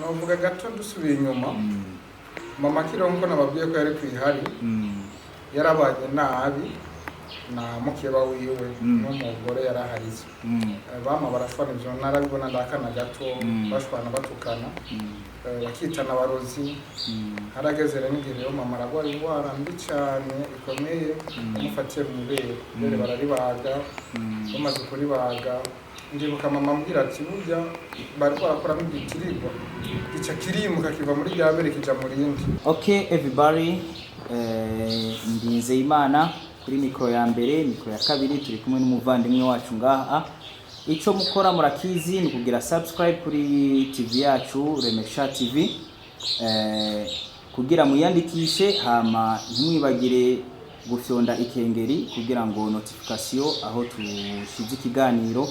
Novuga gato dusubiye inyuma. Mama akiriho, nkuko nababwiye ko yari kwihari, yarabanye nabi na mukeba wiwe n'umugore yaraharize. Bama barashwana, ivyo narabibona ndakana gato. Bashwana, batukana, bakitana abarozi. Harageze rero n'igihe rero mama aragwara indwara mbi cane ikomeye yamufatiye mw'ibere. Ibere bararibaga. Bamaze kuribaga, ndibuka mama ambwira ati burya bariko barakuramo igitirigwa, gica kirimuka kiva muri rya bere kija mu rindi. Okay everybody, ndi Nzeyimana kuri mikoro ya mbere. Mikoro ya kabiri turi kumwe n'umuvandimwe wacu ngaha. Ico mukora murakizi, ni kugira subscribe kuri TV yacu Remesha TV, kugira muyandikishe, hama ntimwibagire gufyonda ikengeri kugira ngo notification aho tushize ikiganiro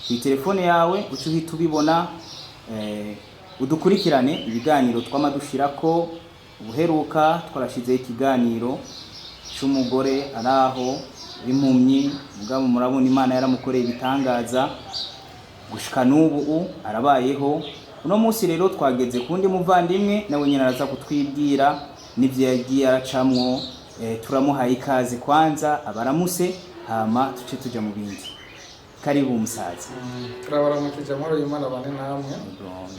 ku telefone yawe uce uhita ubibona. Udukurikirane ibiganiro twama dushirako. Ubuheruka twarashizeho ikiganiro c'umugore ari aho w'impumyi, mugabo murabona Imana yaramukoreye ibitangaza, gushika n'ubu arabayeho. Uno munsi rero twageze ku wundi muvandimwe, nawe nyine araza kutwibwira n'ivyo yagiye aracamwo. Turamuhaye ikaze, kwanza abaramuse, hama tuce tuja mu bindi. Karibu musaza. Turabaramukije, amahoro y'Imana bane namwe.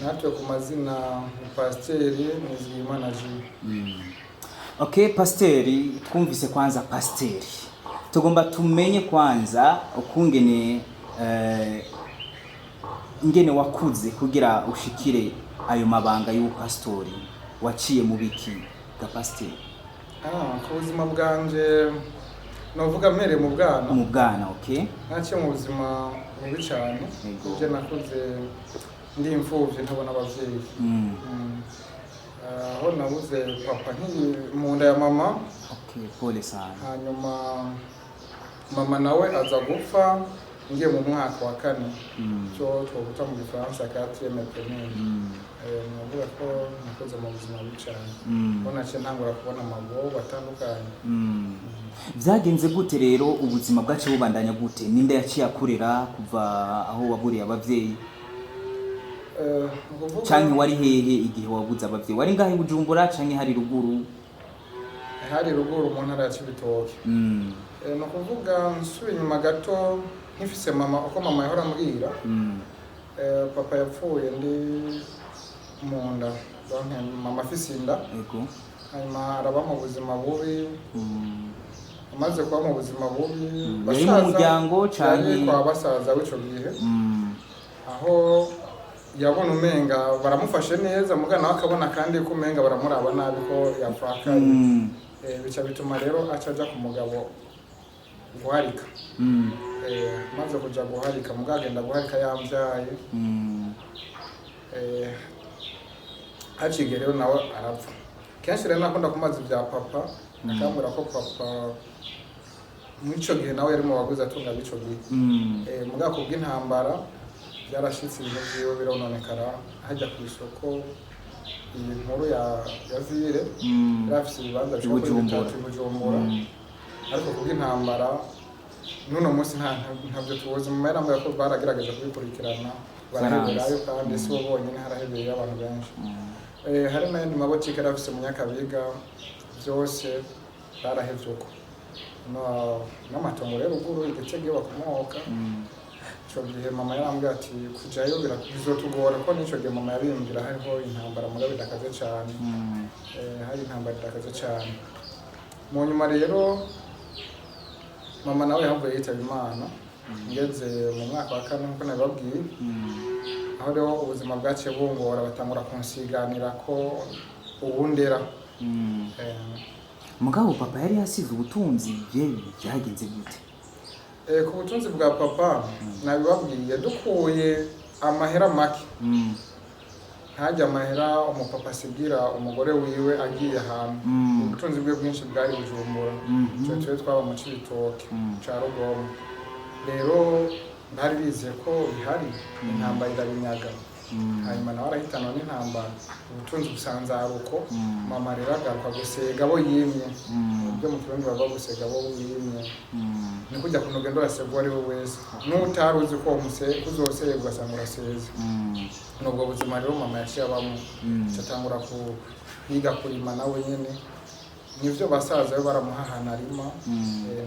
Natwe ku mazina ni Pasiteri Nizigiyimana Jimmy. Okay, pasiteri, twumvise kwanza pasiteri, tugomba tumenye kwanza ukungene ingene wakuze kugira ushikire ayo mabanga y'ubupasitori. Waciye mu biki ga pasiteri? Ah, ku buzima bwanje novuga mpereye mu bwana. Mu bwana, okay. Naciye mu buzima bubi cyane. Ibyo nakuze ndi imfuvyi, ntabona abavyeyi. Aho nabuze papa nkiri mu nda ya mama. Okay, pole sana. Hanyuma mama nawe aza gupfa ngiye mu mwaka wa kane, cyo twokwita mu Gifaransa quatrième primaire. Navuga ko nakoze mu buzima bubi cyane. Ko naciye ntangura kubona amagogo atandukanye. Vyagenze gute rero? Ubuzima bwacu bubandanya gute? Ninde yaciye akurera kuva aho waburiye abavyeyi? Ni ukuvuga Canke wari hehe igihe wabuze abavyeyi? Wari ngahe i Bujumbura canke hari ruguru? Hari ruguru mu ntara ya Cibitoke. Ni ukuvuga nsubiye inyuma gato, nkifise mama, uko mama yahora ambwira, papa yapfuye ndi mu nda, donc mama afise inda. Hanyuma araba mu buzima bubi. Amaze kuba mu buzima bubi, Yari mu muryango canke? Yari kwa basaza w'ico gihe, aho yabona umenga baramufashe neza, muga nawe akabona kandi ko umenga baramuraba nabi, ko yapfakaye. Bica bituma rero aca aja ku mugabo guharika. Amaze kuja guharika, muga agenda guharika yamvyaye. Haciye igihe rero nawe arapfa. Kenshi rero nakunda kumaza ibya papa, akambwira ko papa muri ico gihe nawe yari mu baguzi atunga b'ico gihe. Mu bwako bw'intambara byarashitse, ibintu vyiwe birononekara hajya ku isoko iyi nkuru ya ville. Yari afise ibibanza bishika kuri I Bujumbura. bitatu i Bujumbura. Ariko kubw'intambara n'uno munsi ntabyo tubuzi. Mu mahera ko baragerageje kubikurikirana, baraheberayo, kandi si bo bonyine, harahebeye abantu benshi. Hari n'ayandi mabotike yari afise mu Nyakabiga, byose barahevye uko. N'amatongo rero ruguru i Gitega iyo bakomoka. Ico gihe mama yarambwiye ati kujayo bizotugora, ko n'ico gihe mama yabimbwira hariho intambara mugabo idakaze cane. Hari intambara idakaze cane. Mu nyuma rero mama nawe yahavuye yitaba Imana ngeze mu mwaka wa kane, nkuko nabibabwiye. Aho rero ubuzima bwaciye bungora, batangura kunsiganira ko uwundera. Mugabo papa yari yasize ubutunzi, bye byagenze gute? Ku butunzi bwa papa nabibabwiye, dukuye amahera make, ntajya amahera umupapa asigira umugore wiwe agiye ahantu. Ubutunzi bwe bwinshi bwari Bujumbura. Ico twe twaba mu Cibitoke ca Rugombo. Rero bari bizeye ko bihari, intambara irabinyaga. Hanyuma nawe arahitanwa n'intambara, ubutunzi busanzaruko. Mama rero agaruka gusega abo yimye. Ibyo mu Kirundi bava gusega abo yimye, ni kujya kuntu ugenda urasega uwo ari we wese, n'utari uzi ko uzosega ugasanga uraseze. Ni ubwo buzima rero mama yaciye abamo. Atangura kwiga kurima nawe nyene, nivyo basaza be baramuhahana arima.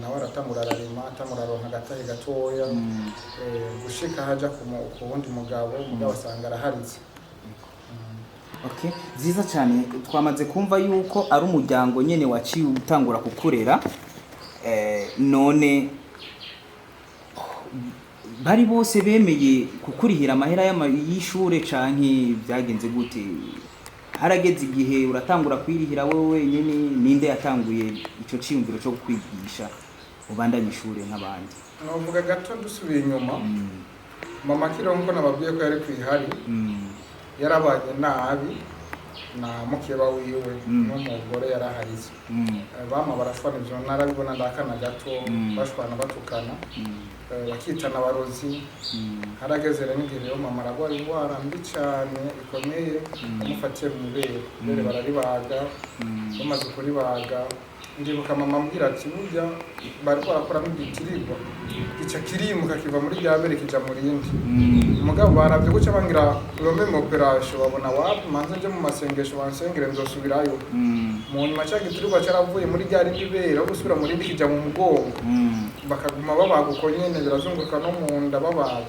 Nawe aratangura ararima, atangura aronka agatahe gatoya. Gushika haja ku wundi mugabo, umugabo asanga araharitse. Okay, byiza cyane. Twamaze kumva yuko ari umuryango nyene waciye utangura kukurera. None bari bose bemeye kukurihira amahera y'ishure canke byagenze gute? Harageze igihe uratangura kwirihira wowe wenyene? Ninde yatanguye ico ciyumviro co kukwigisha ubandanye ishure nk'abandi? Novuga gato dusubiye inyuma. Mama akiriho, nkuko nababwiye ko yari kwihari, yarabanye nabi na mukeba wiwe n'umugore yaraharitse. Bama barashwana, ivyo narabibona ndakana gato. Bashwana batukana, bakitana abarozi. Harageze rero n'igihe rero mama aragwara indwara mbi cane ikomeye, bamufatiye mu ibere, ibere bararibaga. Bamaze kuribaga, ndibuka mama ambwira ati burya bariko barakuramo igitirigwa, gica kirimuka kiva muri rya bere kija mu rindi. Mugabo baravye guca bangira la même opération, babona wapi, manze nje mu masengesho bansengere nzosubirayo. Mu nyuma ca gitirigwa caravuye muri rya rindi bere, aho gusubira mu rindi kija mu mugongo. Bakaguma babaga uko nyene, birazunguruka no mu nda babaga.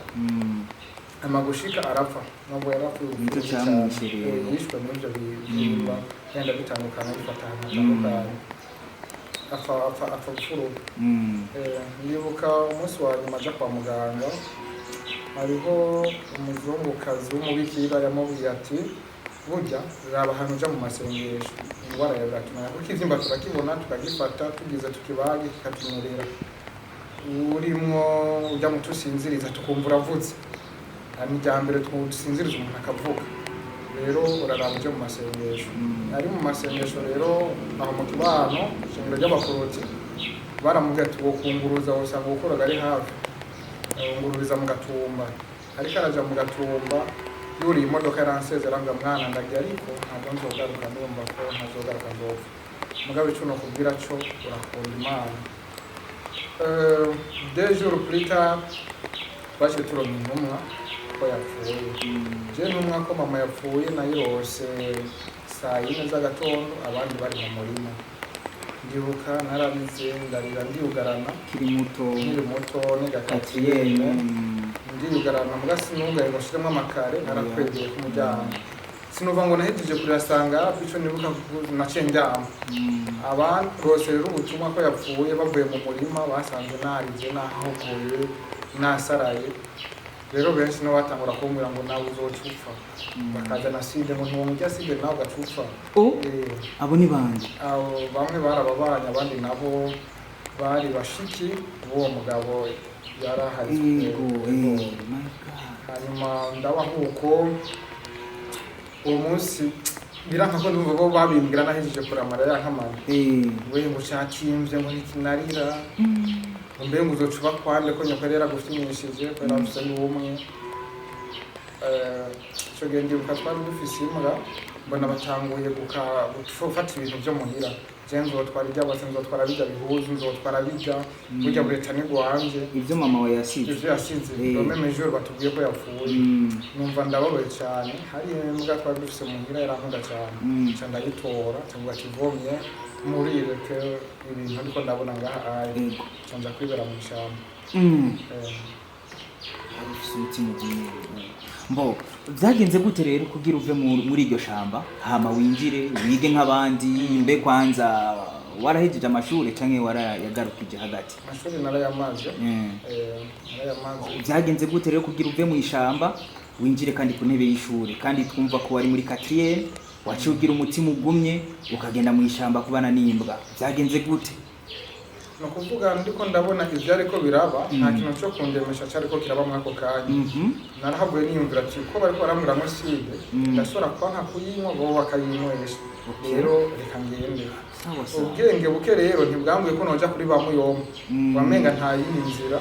Amagushika arapfa, nubwo yarapfuye Nico urupfu rubi camwishe cane. rero. Yishwe n'ivyo bibyimba genda bitandukana, bifata ahantu hatandukanye, apfa urupfu rubi. Ndibuka umunsi wa nyuma aja kwa muganga, hariho umuzungukazi w'umubikira yamubwiye ati burya raba ahantu uja mu masengesho, indwara yawe iratumara, kuko ivyimba turakibona tukagifata, tugize tukibage kikatunyerera, urimwo ujya mu tusinziriza tukumva uravutse. Ni irya mbere dusinziriza umuntu akavuga. Rero uraraba uje mu masengesho. Ari mu masengesho rero aho mu kibano, ishengero ry'abakoroti, baramubwira ati wokunguruza wosanga uwukoroga ari hafi, ungururiza mu Gatumba. Ariko araja mu Gatumba, yuriye imodoka yaransezera ngo mwana ndagiye, ariko ntabwo nzogaruka, ndumva ko ntazogaruka, nzopfa, mugabo ico nokubwira co urakunda Imana. 2 jours plus tard twaciye turonka intumwa ko yapfuye. Je ntumwa ko mama yapfuye nayirose saa 4 z'agatondo, abandi bari mu murima. Ndibuka narabize ndarira ndiyugarana. Kiri muto? Nkiri muto, niga quatrième. Quatrième. Ndiyugarana muga sinugaye ngo nshiremo amakare, narakwegeye ku muryango, sinuva ngo nahejeje kurasanga. Ico nibuka naciye ndyama. Abarose rero ubutumwa ko yapfuye bavuye mu murima, basanze narize, nahogoye, nasaraye. Rero benshi nibo batangura kumbwira ngo nawe uzoca upfa, bakazana acide ngo ntiwumurya acide nawe ugaca upfa. Oh, abo ni bande? Abo bamwe barababanye, abandi nabo bari bashiki b'uwo mugabo yaraharizwe. Yego. My God. Hanyuma ndaba nkuko uwo munsi biranka ko ndumva ko babimbwira nahejeje kuramara yankamana. We ngo cakimvye ngo ntikinarira, ngo mbe ngo uzoca uba kwande ko nyoko yari yaragufyinishije ko yari afise n'ubumwe. Ico gihe ndibuka twari dufise imbwa, mbona batanguye gufata ibintu vyo muhira. Je nzotwara iryabase, nzotwara bijya bihuzu, nzotwara bijya burya bureta ni gwanje. Ibyo mama wawe yasize? Ivyo yasize. Le même jour batubwiye ko yapfuye, numva ndababaye cyane. Hari imbwa twari dufise muhira yarankunda cyane. Nca ndayitora, nca ati vomye murireke ibintu ariko ndabona ngaha aye. Nca nja kwibera mu ishamba. Ufise umutima ugumye. Mbo byagenze gute rero kugira uve muri iryo shamba hama winjire wige nk'abandi? Mbe kwanza warahejeje amashuri canke warayagarukije hagati? Amashuri narayamaze. Narayamaze. Byagenze gute rero kugira uve mu ishamba winjire kandi ku ntebe y'ishuri, kandi twumva ko wari muri quatrième, waciye ugira umutima ugumye ukagenda mu ishamba kubana n'imbwa? Byagenze gute? Ni ukuvuga ndiko ndabona ivyo ariko biraba, nta kintu co kundemesha cariko kiraba muri ako kanya. Narahavuye niyumvira ati ko bariko barambwira ngo acide, ndashobora kuba nka kuyinywa bo bakayinywesha. Rero reka ngende. Sawa sawa. Ubwenge buke rero ntibwambwiye ko noja kuri ba muyomba. Wamenga nta yindi nzira,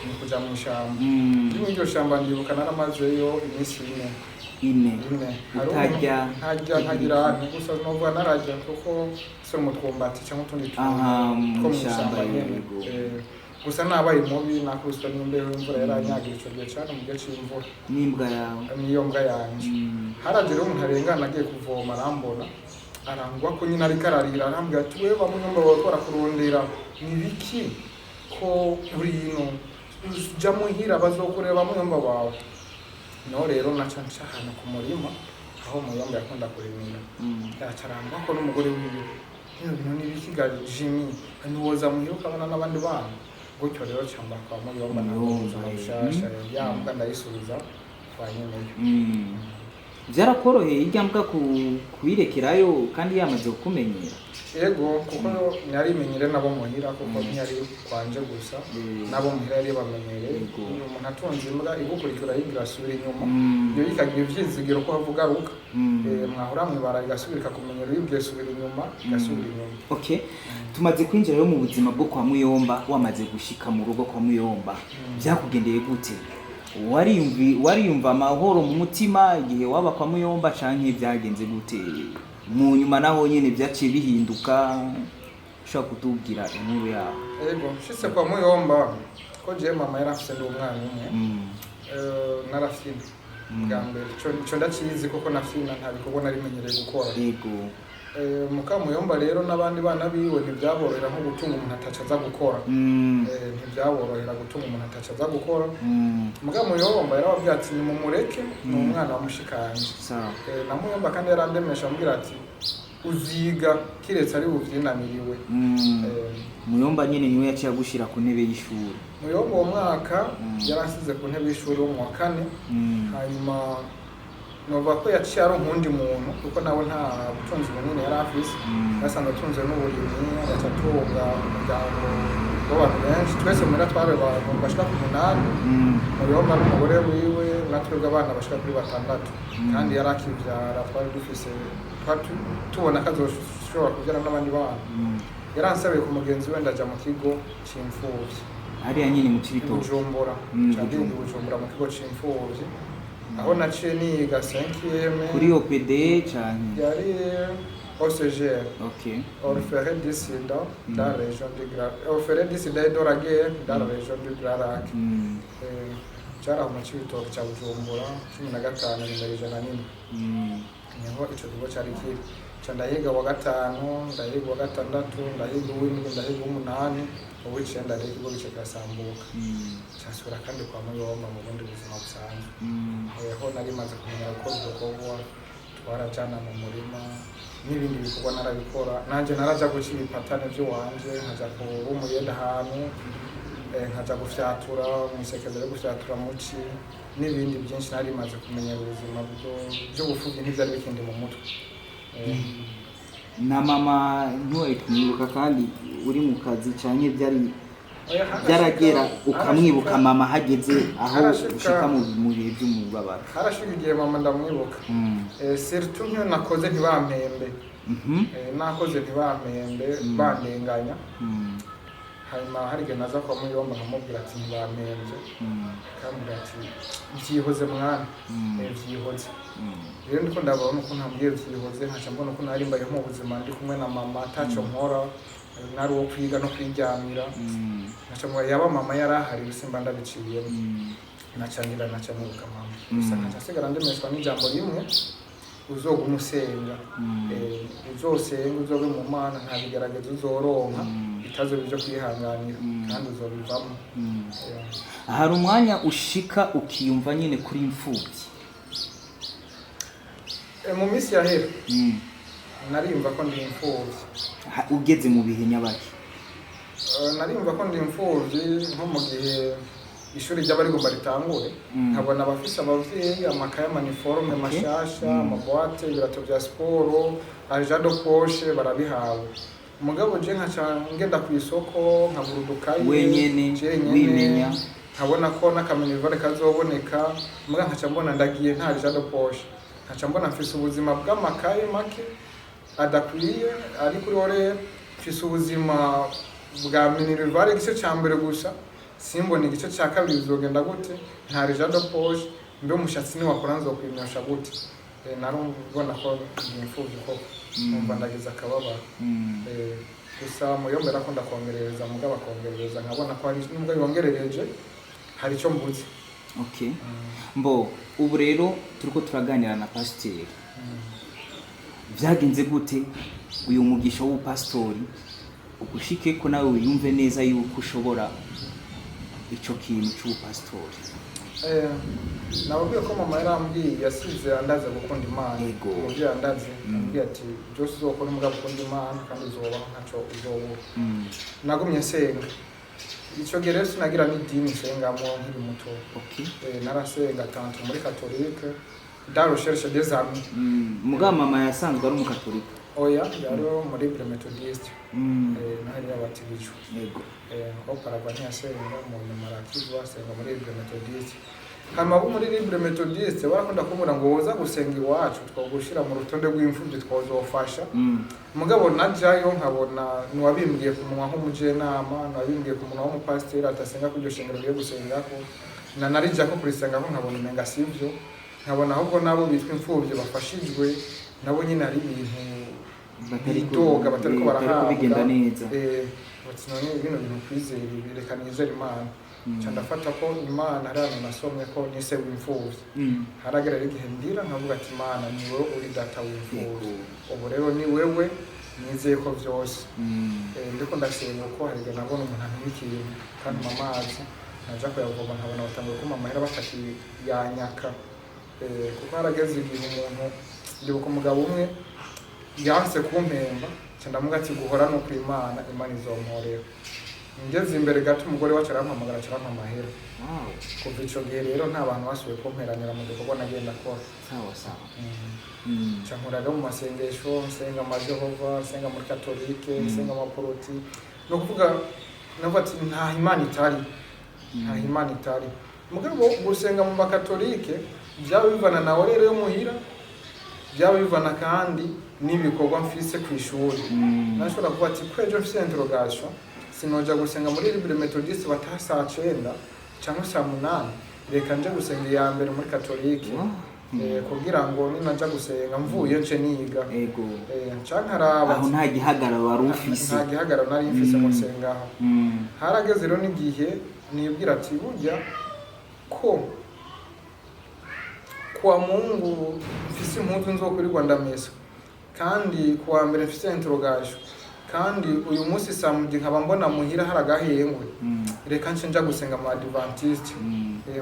ni kuja mu ishamba. Ndi muri iryo shamba ndibuka naramazeyo iminsi 4. Ine. Ine. Hari Utarya, ntarya, ntagira gusa novuga nararya kuko si umutwumbati cyangwa utundi tuntu Aha, mu two mu ishyamba, ishyamba nyene. yego. Gusa nabaye mubi, nakubiswe n'imbeho, imvura yaranyagira ico gihe cane mu gihe c'imvura. N'imbwa yawe? Niyo mbwa yanje. Haragira umuntu arengana agiye kuvoma, arambona, arangwa ko nyine ariko ararira, arambwira ati: "Wewe bamunyumba bawe barakurondera, ni biki ko uri ino? Jya muhira bazokureba bamuyumba bawe." No rero naca nca ahantu ku murima aho muyomba yakunda kurimira. Yaca arangwa ko n'umugore wiwe: "Bino bintu ni ibiki ga Jimmy? Ntiwoza muhira ukabona n'abandi bana?" Gutyo rero camba kwa muyomba, ntabwo Muyomba, ubuzima bushasha, ya mbwa ndayisubiza kwa nyeneyo. Byarakoroheye irya mbwa kuyirekerayo kandi yamaze kukumenyera? Yego, kuko ntiyarimenyere nabo muhira, kuko ntiyari kwanje gusa, nabo muhira yari bamenyere. Umuntu atunze imbwa igukurikira yigira asubira inyuma, iyo ikagira ivyizigiro ko havuga ruka. Mwahora mwibara igasubira ikakumenyera, uyibwiye subira inyuma igasubira inyuma. Okay, tumaze kwinjira rero mu buzima bwo kwa Muyomba. Wamaze gushika mu rugo kwa Muyomba, byakugendeye gute? Wariyumva amahoro mu mutima igihe waba kwa Muyomba, canke byagenze gute mu nyuma? Naho nyene byaciye bihinduka? Ushobora kutubwira inkuru yawe? Yego, nshitse kwa muyomba, ko jewe mama yari afise ndi umwana umwe, narafyina bwa mbere. Ico ndacizi kuko nafyina, nta bikorwa narimenyereye gukora. Mukamuyomba rero n'abandi bana biwe ntibyaborohera nko gutunga umuntu ataca aza gukora. Ntibyaborohera gutunga umuntu ataca aza gukora. Mukamuyomba yarababwira ati: "Nimumureke, ni umwana wa mushikanje." Sawa. Na muyomba kandi yarandemesha, ambwira ati: "Uziga kiretse ari buvyinaniriwe." Muyomba nyene niwe yaciye agushira ku ntebe y'ishuri? Muyomba uwo mwaka yaransize ku ntebe y'ishuri wo mu wa kane. Hanyuma novuga ko yaciye ari umundi muntu, kuko nawe nta butunzi bunini yari afise. Yasanzwe atunze n'uburimyi, agaca atunga umuryango w'abantu benshi. Twese muhira twari abantu bashika ku 8. Muyomba n'umugore wiwe, natwebwe abana bashika kuri 6. Kandi yari akivyara, twari dufise, twari tubona ko azoshobora kuvyara n'abandi bana. Yaransabiye ku mugenzi we, ndaja mu kigo c'imfuvyi. Hariya nyene mu I Cibitoke? Bujumbura. Ca ndiga i Bujumbura mu kigo c'imfuvyi, aho naciye niga 5e. Kuri OPD canke? Yari OCGR. Orphelin dissident dans la région du Grand, orphelin dissident et de la guerre dans la région du Grand Lac. Cari aho mu Cibitoke ca Bujumbura, 15, nimero 101. Niho ico kigo cari kiri. Ca ndahiga wa gatanu, ndahiga wa gatandatu, ndahiga uw'indwi, ndahiga uw'umunani, uw'icenda rero ikigo gice kirasambuka. Casubira kandi kwa muyomba mu bundi buzima busanzwe. Aho nari maze kumenya gukora udukorwa, twarajana mu murima n'ibindi bikorwa narabikora nanje. Naraja guca ibipatane vy'iwanje, nkaja kuba umuyede ahantu, nkaja gufyatura mw'isekeza ryo gufyatura muci n'ibindi byinshi. Nari maze kumenyera ubuzima by'ubupfuvyi, ntivyari bikindi mu mutwe. Na mama ntiwari kumwibuka kandi uri mu kazi, canke byari Oya, byaragera ukamwibuka mama hageze aho ushika mu bihe by'umubabaro? Harashika igihe mama ndamwibuka. Surtout nk'iyo nakoze ntibampembe. Nakoze ntibampembe, bandenganya. Hanyuma hari igihe naza kwa muyomba nkamubwira ati: "Ntibampembye." Akambwira ati: "Vyihoze mwana." Vyihoze. Rero ndiko ndabona ukuntu ambwiye vyihoze, nkaca mbona ukuntu nari mbayeho mu buzima ndi kumwe na mama ataco nkora, nari uwo kwiga no kwiryamira. Nkaca mbona yaba mama yari ahari ibisimba ndabiciyemo. Naca ngira, naca nibuka mama gusa. Nkaca nsigara ndemeshwa n'ijambo rimwe: uzoguma usenga. Uzosenga, uzobe mu Mana, nta bigeragezo uzoronka bitazoba ibyo kwihanganira, kandi uzobivamo. Hari umwanya ushika ukiyumva nyine kuri imfubyi? Mu minsi yahera narimva ko ndi imfuvyi. Ugeze mu bihe nyabaki? Narimva ko ndi imfuvyi nko mu gihe ishuri ryaba rigomba ritangure, nkabona abafise abavyeyi amakaye, ama uniforme mashasha, ama boîte, ibirato vya siporo, argent de poche barabihawe. Mugabo je nkaca ngenda ku isoko nkagura udukaye Wenyene, jenyene, wimenya. Nkabona ko n'aka minerval kazoboneka, muga nkaca mbona ndagiye nta argent de poche, nkaca mbona mfise ubuzima bw'amakaye make adakwiye ari kuri horaire, mfise ubuzima bwa minerval igice ca mbere gusa, simbona igice ca kabiri bizogenda gute, nta argent de poche. Mbe umushatsi niwakura nzokwimyosha gute? Narubona ko ndi imfuvyi koko, numva ndagize akababaro. Gusa muyombe arakunda kongerereza, mugabo akongerereza nkabona ko hari nubwo yongerereje hari icyo mbuze. Okay, mbo ubu rero turiko turaganira na pasiteri. Byagenze gute uyu mugisha w'ubupasitori ugushike ko nawe wiyumve neza yuko ushobora ico kintu c'ubupasitori? Nababwiye ko mama yarambwiye, yasize andaze gukunda Imana. Umuvyeyi andaze, ambwiye ati byose uzokora umugabo ukunda Imana kandi uzobaho ntaco uzobura. Nagumye nsenga. Ico gihe rero sinagira n'idini nsengamo nkiri muto. Narasenga tantôt muri catholique dans recherche des amis. Mugabo mama yasanzwe ari umukatolika? Oya, yari muri Libre Methodiste. Naho yari yabatirijwe. Auparavant ntiyasenga, mu nyuma arakizwa, asenga muri Libre Methodiste. Hanyuma abo muri Libre Methodiste barakunda kumbwira ngo woza gusenga iwacu, twogushira mu rutonde rw'imfubyi, twozofasha. Mugabo najayo nkabona nuwabimbwiye ku munwa nk'umujenama, nuwabimbwiye ku munwa w'umupasiteri atasenga kuri iryo shengero rigiye gusengako, na narijako kurisengako nkabona umenga sivyo, nkabona ahubwo nabo bitwa imfubyi bafashijwe nabo nyine ari ibintu bidoga, batariko batariko barahabwa. Bigenda neza. Bati none bino bintu kwizera ibi, reka nizere Imana. Nca ndafata ko Imana, hari ahantu nasomye ko nise w'imfuvyi. Haragera rero igihe ndira nkavuga ati Imana, ni wowe uri data w'imfuvyi, ubu rero ni wewe nizeye ko vyose. Ndiko ndasenga uko, hari igihe nabona umuntu antuma ikintu kantuma amazi, naja kuyavoma nkabona batanguye kumpa amahera batakiyanyaka. Kuko harageze igihe umuntu, ndibuka umugabo umwe yanse kumpemba, nca ndamuga ati guhora ni ukw'Imana, Imana izomporera. Ngeze imbere gato umugore wacu arampamagara, aca arampa amahera. Kuva ico gihe rero nta bantu basubiye kumperanira mu gikorwa nagenda akora. Sawa sawa. Nca nkora rero mu masengesho, nsenga ama Jehova, nsenga muri katolike, nsenga amaporoti. Ni ukuvuga navuga ati nta Imana itari, nta Imana itari. Mugabo gusenga mu bakatolike byaba bivana na horaire yo muhira, byaba bivana kandi n'ibikorwa mfise ku ishuri. Nashobora kuvuga ati ko ejo mfise interrogation, sinoja gusenga muri Libre Methodiste bataha saa 9 cyangwa saa 8, reka nje gusenga iya mbere muri katolike. Kugira ngo ninaja gusenga mvuye nce niga. Nca nkaraba. Aho nta gihagararo wari ufise. Nta gihagararo nari mfise ngo nsengaho. Harageze rero n'igihe nibwira ati burya ko kuwa Mungu mfise impuzu nzokwirirwa ndamesa, kandi kuwa mbere mfise interrogation, kandi uyu munsi samedi nkaba mbona muhira hari agahengwe, reka nce nja gusenga mu Adventiste.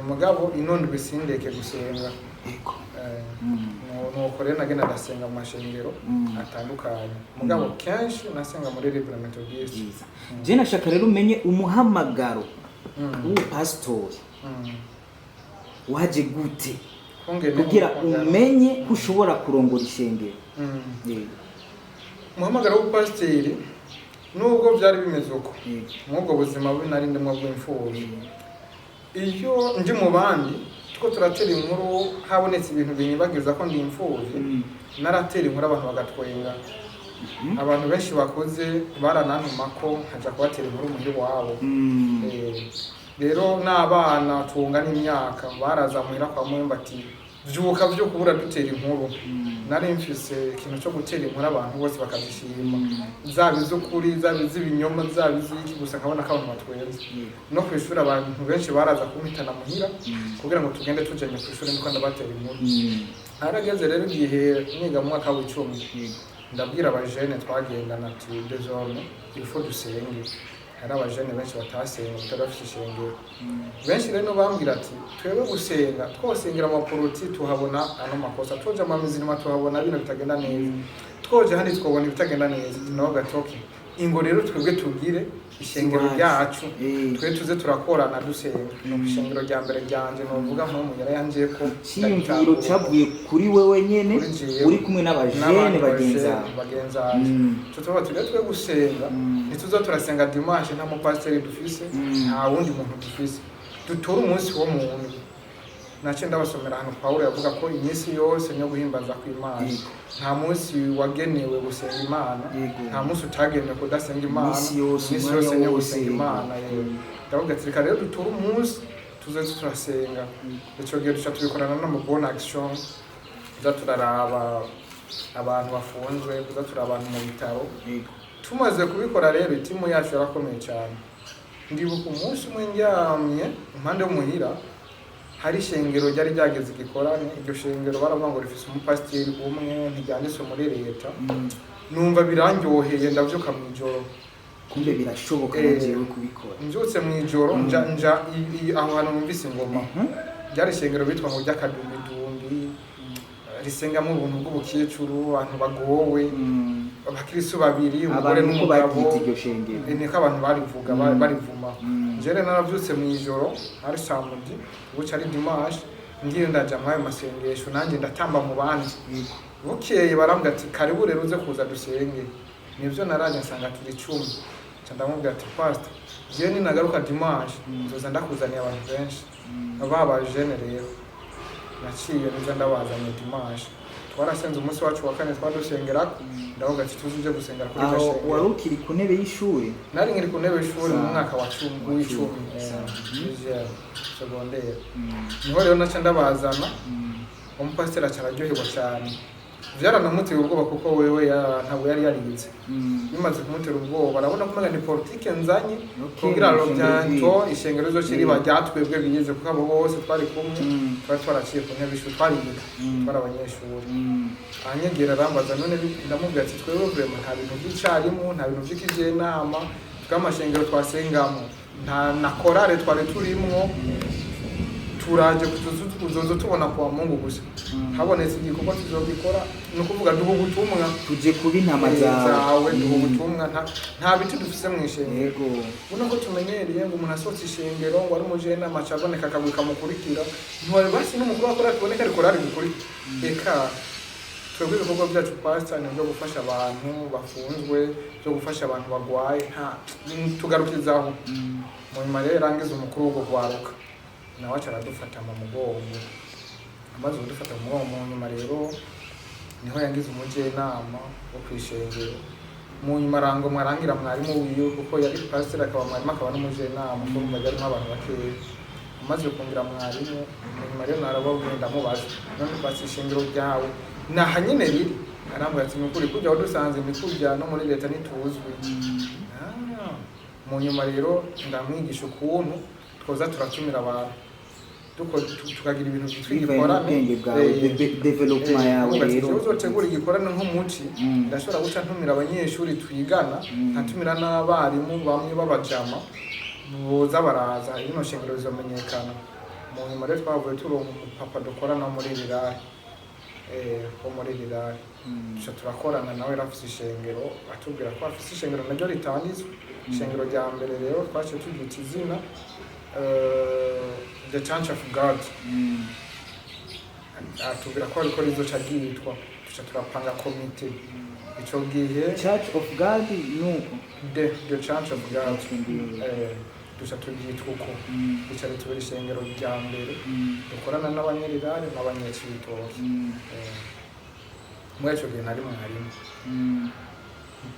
Mugabo ino ndwi sindeke gusenga. Nuko rero nagenda ndasenga mu mashengero atandukanye, mugabo kenshi nasenga muri Libre Methodiste. Byiza. Je nashaka rero umenye umuhamagaro w'ubupasitori waje gute Kungene kugira umuhamagaro- umenye ko ushobora kurongora ishengero. Umuhamagaro w'ubupasiteri, nubwo byari bimeze uko, mw'ubwo buzima bubi nari ndimwo bw'imfubyi, iyo ndi mu bandi two turatera inkuru, habonetse ibintu binyibagiza ko ndi imfubyi, naratera inkuru abantu bagatwenga. Abantu benshi bakuze baranantuma ko nkaja kubatera inkuru muhira iwabo. Rero n'abana tungana imyaka baraza muhira kwa Muyomba ati vyuka vyuka ubura dutera inkuru. Nari mfise ikintu cyo gutera inkuru abantu bose bakazishima, zaba iz'ukuri, zaba iz'ibinyoma, zaba iz'iki, gusa nkabona ko abantu batwenze. No ku ishuri abantu benshi baraza kumpitana muhira kugira ngo tugende tujanye ku ishuri ndiko ndabatera inkuru. Harageze rero igihe niga mu mwaka w'icumi, ndabwira abajene twagendana ati désormais il faut dusenge. Hari abajene benshi batasenga, batari bafite ishengero. Benshi rero bambwira ati twebwe gusenga twosengera amaporoti tuhabona ano makosa, twoja amamizirima tuhabona bino bitagenda neza, twoje handi twabona ibitagenda neza. Naho gatoki ingo rero twebwe tugire ishengero Iwacu. ryacu, twe tuze turakorana dusenga. Nuko ishengero rya mbere ryanje novuga nko yarayanje ko Icyiyumviro cyavuye kuri wewe nyene, Kuri jewe. uri kumwe n'abajene n'abandi bagenzi bajene bawe. Bagenzi bacu tuba turi twe gusenga, ntituza turasenga dimanche nta mupasiteri dufise, nta wundi muntu dufise, dutora umunsi wo muntu. Naciye ndabasomera ahantu Pawulo yavuga ko iminsi yose niyo guhimbaza kw'Imana. Nta munsi wagenewe gusenga Imana, nta munsi utagenewe kudasenga Imana. Iminsi yose, Iminsi umwanya yose niyo wose, gusenga Imana. Yego. Ndavuga ati reka rero dutore umunsi. Tuze turasenga. Ico gihe duca tubikorana no mu bonne action, tuza turaraba abantu bafunzwe, tuza turaba abantu mu bitaro. Tumaze kubikora rero, itimu yacu yarakomeye cyane. Ndibuka umunsi umwe ndyamye impande y'umuhira, hari ishengero ryari ryageze igikorane. Iryo shengero baravuga ngo rifise umupasiteri umwe, ntiryanditswe muri leta. Numva birandyoheye, ndavyuka mw'ijoro. Kumbe birashoboka na jewe kubikora. Mbyutse mw'ijoro, nja aho hantu numvise ingoma. Ryari ishengero bitwa ngo ry'akadumbidumbi, risengamo ubuntu bw'ubukecuru, abantu bagowe, abakristo babiri, umugore Abantu uko n'umugabo. baryita iryo shengero? Niko abantu barivuga, barivuma. Njere naravyutse mw'ijoro, hari samedi, buca ari dimanche, ngiye ndaja muri ayo masengesho, nanjye ndatamba mu bandi. Bukeye barambwira ati: "Karibu rero, uze kuza dusenge." Nivyo, naraje nsanga turi 10. Nca ndamubwira ati: "Pastor, jewe ninagaruka dimanche nzoza ndakuzaniye abantu benshi baba jene." Rero naciye niza ndabazanye dimanche, twarasenze. Umunsi wacu wa kane twadusengera, ndavuga ati: "Tuze uje gusengera kuri iryo Aho shengero." wari ukiri ku ntebe y'ishuri? Nari nkiri ku ntebe y'ishuri mu Sawa. mwaka wa 10, Wa w'icumi, cumi. Sawa. Sixième secondaire. Niho rero naca ndabazana. Umupasiteri aca araryoherwa cyane, byaranamuteye ubwoba kuko wewe ntabwo yari yarize. Bimaze kumutera ubwoba, arabona ko umenga ni politike nzanye kugira ngo ishengero bientôt ishengero rizoce riba ryatwebwe bize, kuko abo bose twari kumwe twari twaraciye ku ntebe y'ishuri, twariga, twari abanyeshuri. Anyegera arambaza none ndamubwira ati: "Twebwe vraiment nta bintu by'icarimu, nta bintu by'ikijenama tw'amashengero twasengamo, nta na korale twari turimwo. Turaje kuzoza tubona kwa Mungu gusa. Habonetse igikorwa tuzogikora." Ni ukuvuga duha ubutumwa. Tuje kuba intama zawe. Zawe, duha ubutumwa. Nta biti dufise mu ishengero. Ubona ko tumenyereye ngo umuntu asohotse ishengero, ngo ari umujenama, aca aboneka akagwi kamukurikira. Ntiwari basi n'umukuru wa korali tuboneka, ariko korali gukurikira. Eka, twebwe ibikorwa byacu, pastor, ni ibyo gufasha abantu bafunzwe, byo gufasha abantu bagwaye, nta tugarukizaho. Mu nyuma rero yarangiza umukuru w'ubwo rwaruka, nawe aca aradufata mu mugongo. Amaze kudufata mu mugongo, mu nyuma rero niho yangize umujyanama wo kwishengero. Mu nyuma arangomwa arangira mwarimu wiwe, kuko yari pasiteri akaba mwarimu akaba n'umujyanama, kuko urumva yarimo abantu bakeya. Amaze kungira mwarimu, mu nyuma rero narababwiye, ndamubaza: "None pasi, ishengero ryawe ni aha nyene riri?" Arambwira ati: "Ni ukuri kujya wadusanze, ni kujya no muri leta ntituzwi." Ah, mu nyuma rero ndamwigisha ukuntu twoza turatumira abantu, tukagira ibintu byitwa Bivaye igikorane. n'ubwenge bwawe, development yawe Uvuga ati, rero. "Jewe uzotegura igikorane nk'umuci, ndashobora guca ntumira abanyeshuri twigana, nkatumira n'abarimu bamwe b'abajama, boza baraza, rino shengero rizomenyekana." Mu nyuma rero twavuye turonka umupapa dukorana muri rirari, wo muri rirari. Duca turakorana nawe, yari afise ishengero, atubwira ko afise ishengero naryo ritanditswe. Ishengero rya mbere rero twaciye turyita izina The Church of God. Atubwira ko ariko rizoca ryitwa, duca turapanga komite ico gihe. Church of God nuko? The Church of God, duca turyitwa uko. Rica ritubera ishengero rya mbere dukorana n'abanyerirare n'abanyecibitoki. Muri ico gihe nari mwarimu.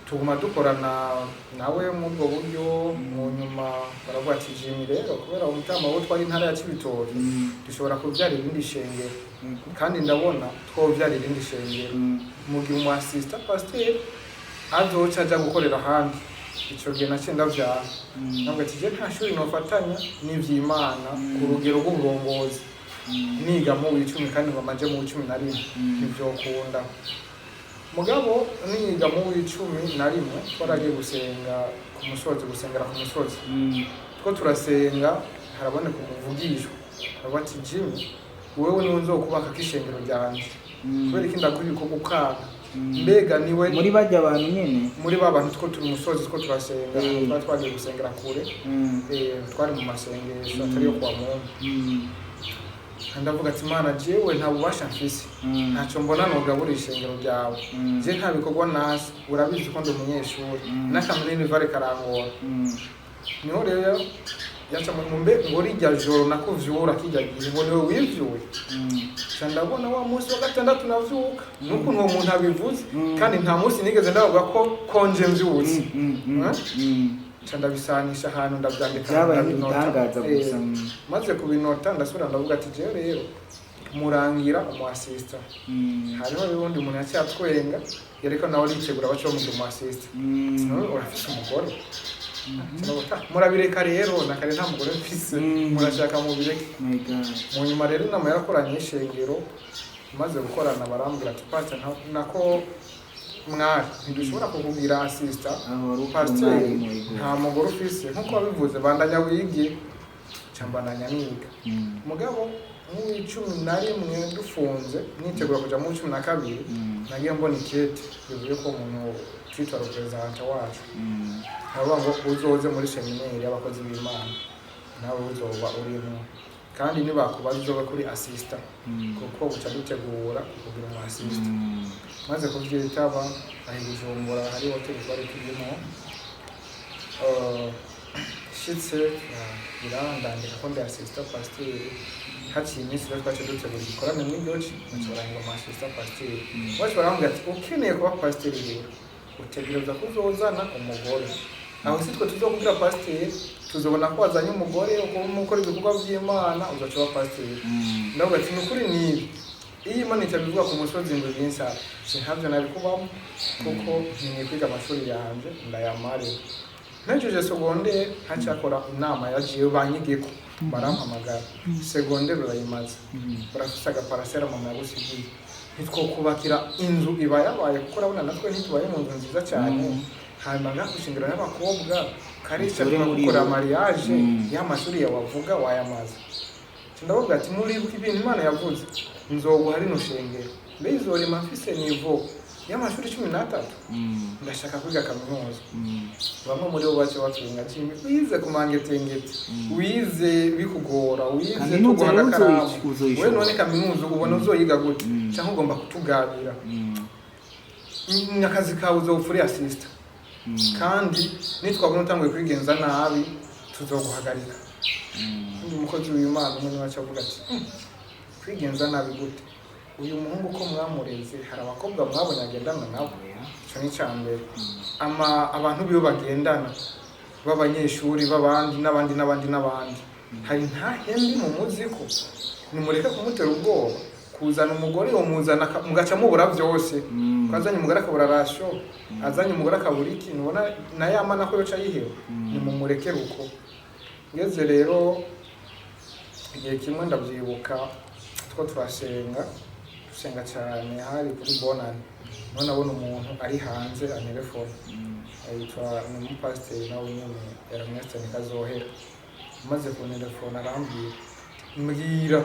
Tuguma dukorana nawe muri ubwo buryo. Mu nyuma baravuga ati: "Jimmy rero, kubera umutama wo twari intara ya Cibitoke, dushobora kubyara irindi shengero, kandi ndabona twobyara irindi shengero mu gihe umu assistant pasteur azoca aja gukorera ahandi." Ico gihe naciye ndavyara, ntabwo ati: "Je nta shuri nofatanya n'ivy'Imana ku rugero rw'uburongozi, niga mu w'icumi kandi ngo maje mu w'11, ntivyokunda." Mugabo niga mu w'11 twaragiye gusenga ku musozi, gusengera ku musozi. Two turasenga, haraboneka umuvugishwa, aravuga ati: "Jimmy, wewe niwe nzokubaka ishengero ryanje." Kubera iki? Ndaguha ibikorwa ukanga. Mbega niwe Muri bajya abantu nyene? Muri ba bantu two turi umusozi, two turasenga. Twari twagiye gusengera kure. Twari mu masengesho atari yo kwa Mungu. Ndavuga ati: "Imana, jewe nta bubasha mfise, ntacyo mbona nogabura ishengero ryawe. Je nta bikorwa nasi, urabizi ko ndi umunyeshuri, n'akaminini karangora." Niho rero yaca mu mbe ngo rijya joro nakuvyura kijya gihe, ngo niwe wivyuye. Ca ndabona wa munsi wa gatandatu navyuka n'ukuntu uwo muntu abivuze, kandi nta munsi nigeze ndavuga ko konje mvyutse. Eh? Nca ndabisanisha ahantu, ndabyandika, Byabaye ndabinota. nk'igitangaza gusa. Maze kubinota, ndasubira ndavuga ati jewe rero murangira umu assistant. Hariho n'uwundi muntu yaciye atwenga, yariko nawe aritegura baca bamugira umu assistant. None urafise umugore? Sinavuga, "Ah, murabireka rero, na kare nta mugore mfise." Murashaka mubireke. My God. Mu nyuma rero inama yarakoranye y'ishengero, maze gukorana barambwira ati pastor, nako mwari ntidushobora kukugira assistant. Aho wari ukiri pasiteri umwarimu, yego. Nta mugore ufise nkuko wabivuze, bandanya wige. Nca mbandanya niga. Mugabo mu 11 dufunze, nitegura kuja mu 12, nagiye mbona ikete bivuye ko umuntu twitwa représentant wacu aravuga ngo uzoze muri séminaire y'abakozi b'Imana, nawe uzoba urimo, kandi nibakubaza uzoba kuri assistant, kuko buca dutegura kukugira umu assistant. Maze kuvyitaba aho i Bujumbura hari hoteli twari turimo. Shitse birandandika ko ndi assistant pasteur. Haciye iminsi rero twaciye dutegura igikorane mw'iryo ci, baca barangira umu assistant pasteur. Baca barambwira ati ukeneye kuba pasteur rero utegereza kuzozana umugore. Aho si twe tuzokubwira pasteur, tuzobona ko wazanye umugore ukaba ukora ibikorwa by'Imana, uzaca uba pasteur. Ndavuga ati ni ukuri nibi, iyo Imana itabivuga ku musozi ngo ibinsaba, sintabyo nari kubamo, kuko nkeneye kwiga amashuri yanje ndayamare. Mpejeje secondaire, hacyakora inama ya jewe banyigeko, barampamagara: secondaire urayimaze, urafise agaparcelle mama yagusigiye, ntitwokubakira inzu iba yabaye, kuko urabona natwe ntitubaye mu nzu nziza cyane. Hanyuma ngakwishingira n'abakobwa karisha Uri muri tukagukora bo. mariage, y'amashuri yawe avuga wayamaze. Ndavuga ati muribuka ibintu Imana yavuze, nzoguha rino shengero, mbe izorima mfise niveau y'amashuri 13? Ndashaka kwiga kaminuza. Bamwe muri bo bace batwenga: Jimmy, wize ku mangetengete, wize bikugora, wize Kaminuza tuguha rero agakaramu, uzoyishobora. we none kaminuza ubona uzoyiga gute? Cyangwa ugomba kutugabira? Akazi kawe uzopfa uri assistant, kandi nitwabona utanguye kwigenza nabi tuzoguhagarika. Undi mukozi w'Imana umwe niwe aca avuga ati: Kwigenza nabi gute? Uyu muhungu ko mwamureze, hari abakobwa mwabonye agendana nabo?" Icyo ni icya mbere. Ama abantu biwe bagendana b'abanyeshuri b'abandi n'abandi n'abandi n'abandi, hari ntahembi mu muziko, nimureke kumutera ubwoba. Kuzana umugore umuzana mugaca mubura byose. Ko azanye umugore akabura ration, azanye umugore akabura iki, ntubona na ya mana ko yoca yiheba? Nimumurekere uko. Ngeze rero igihe kimwe, ndabyibuka, two turasenga, dusenga cyane, hari kuri Bonani, none abona umuntu ari hanze antelefone, yitwa ni umupasiteri nawe nyene, Ernest Kazohera. Amaze kuntelefona arambwira: mbwira,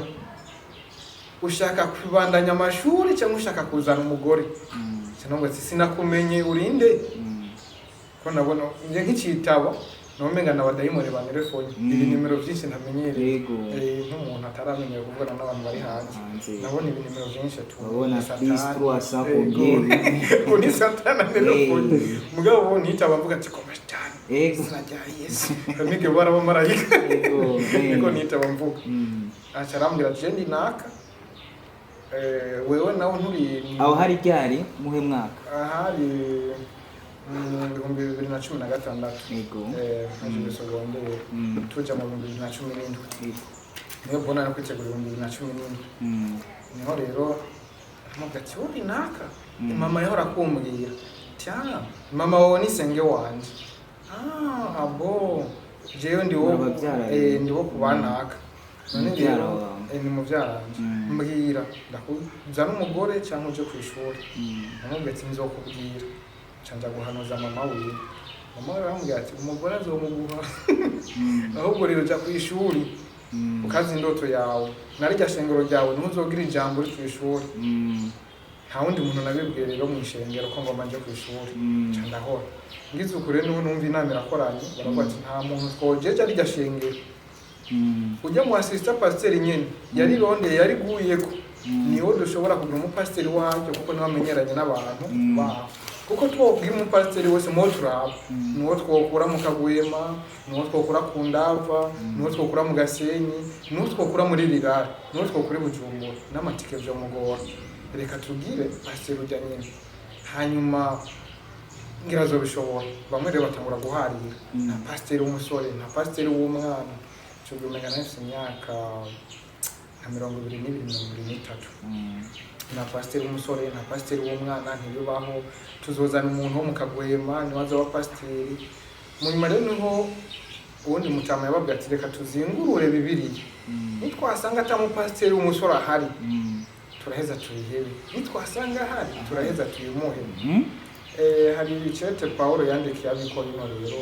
ushaka kubandanya amashuri cyangwa ushaka kuzana umugore? Cyangwa ati sinakumenye, urinde? Ko nabona njye nk'ikitabo nomenga na badayimoni bantelefone, ibi nimero byinshi ntamenyereye. Nk'umuntu ataramenyera kuvugana n'abantu bari hanze, Hanze. nabona ibinimero byinshi tu Urabona ni plus Satani. 300 Yego. combien? Ngo ni Satani antelefone. Mugabo ubu nitaba mvuga ati koma cyane, izina rya Yesu, kamige barabamarayika. Niko nitaba mvuga. Aca arambwira ati ndi naka. Wewe nawe nturi Aho hari ryari, muhe mwaka? Ahari mu 2016. Mpejeje secondaire, tuja mu 2017. Niyo mbona no kwitegura 2017. Niho rero amuga ati uri naka? Mama yahora akumbwira ati ah, mama wawe ni senge wanje. Ah abo jewe ndi wo Murababyara ndi wo kubanaka none Mubyara rero wawe. Ni mubyaranje. Mbwira, ndakuzana umugore cyangwa uje ku ishuri? Namubwiye ati nzokubwira. Nca nja guhanuza mama wiwe. Mama we aramubwira ati umugore azomuguha, ahubwo rero jya ku ishuri, ukazi indoto yawe narirya shengero ryawe, ntuzogira ijambo uri ku ishuri. Nta wundi muntu nabibwiye rero mu ishengero ko ngomba nje ku ishuri. Nca ndahora ngize ukuri, niho numva inama irakoranye, baravuga ati nta muntu twojeje arirya shengero, ujya mu assistant pasiteri nyene yarirondeye yariguyeko, niwo dushobora kugira umupasiteri waryo, kuko niwe amenyeranye n'abantu baho, kuko twobwira umupasiteri wese muwo turaba, niwo twokura mu Kagwema, niwo twokura ku Ndava, niwo twokura mu Gasenyi, niwo twokura muri Rirare, niwo twokura i Bujumbura n'amatike vyomugora. Reka tubwire pasiteri ujya nyene. Hanyuma Ngira azobishobora. Bamwe rero batangura guharira, nta pasiteri w'umusore, nta pasiteri w'umwana. Ico gihe umenga nari mfise imyaka nka 22, 23. Nta pasiteri w'umusore, nta pasiteri w'umwana, ntibibaho, tuzozana umuntu wo mu Kagwema niwe azoba pasiteri. Mu nyuma rero niho uwundi mutama yababwira ati: "Reka tuzingurure Bibiliya, nitwasanga ata mupasiteri w'umusore ahari, turaheza tuyihebe, nitwasanga ahari, turaheza tuyimuhe." Hari icete Pawulo yandikiye Abikorino rero,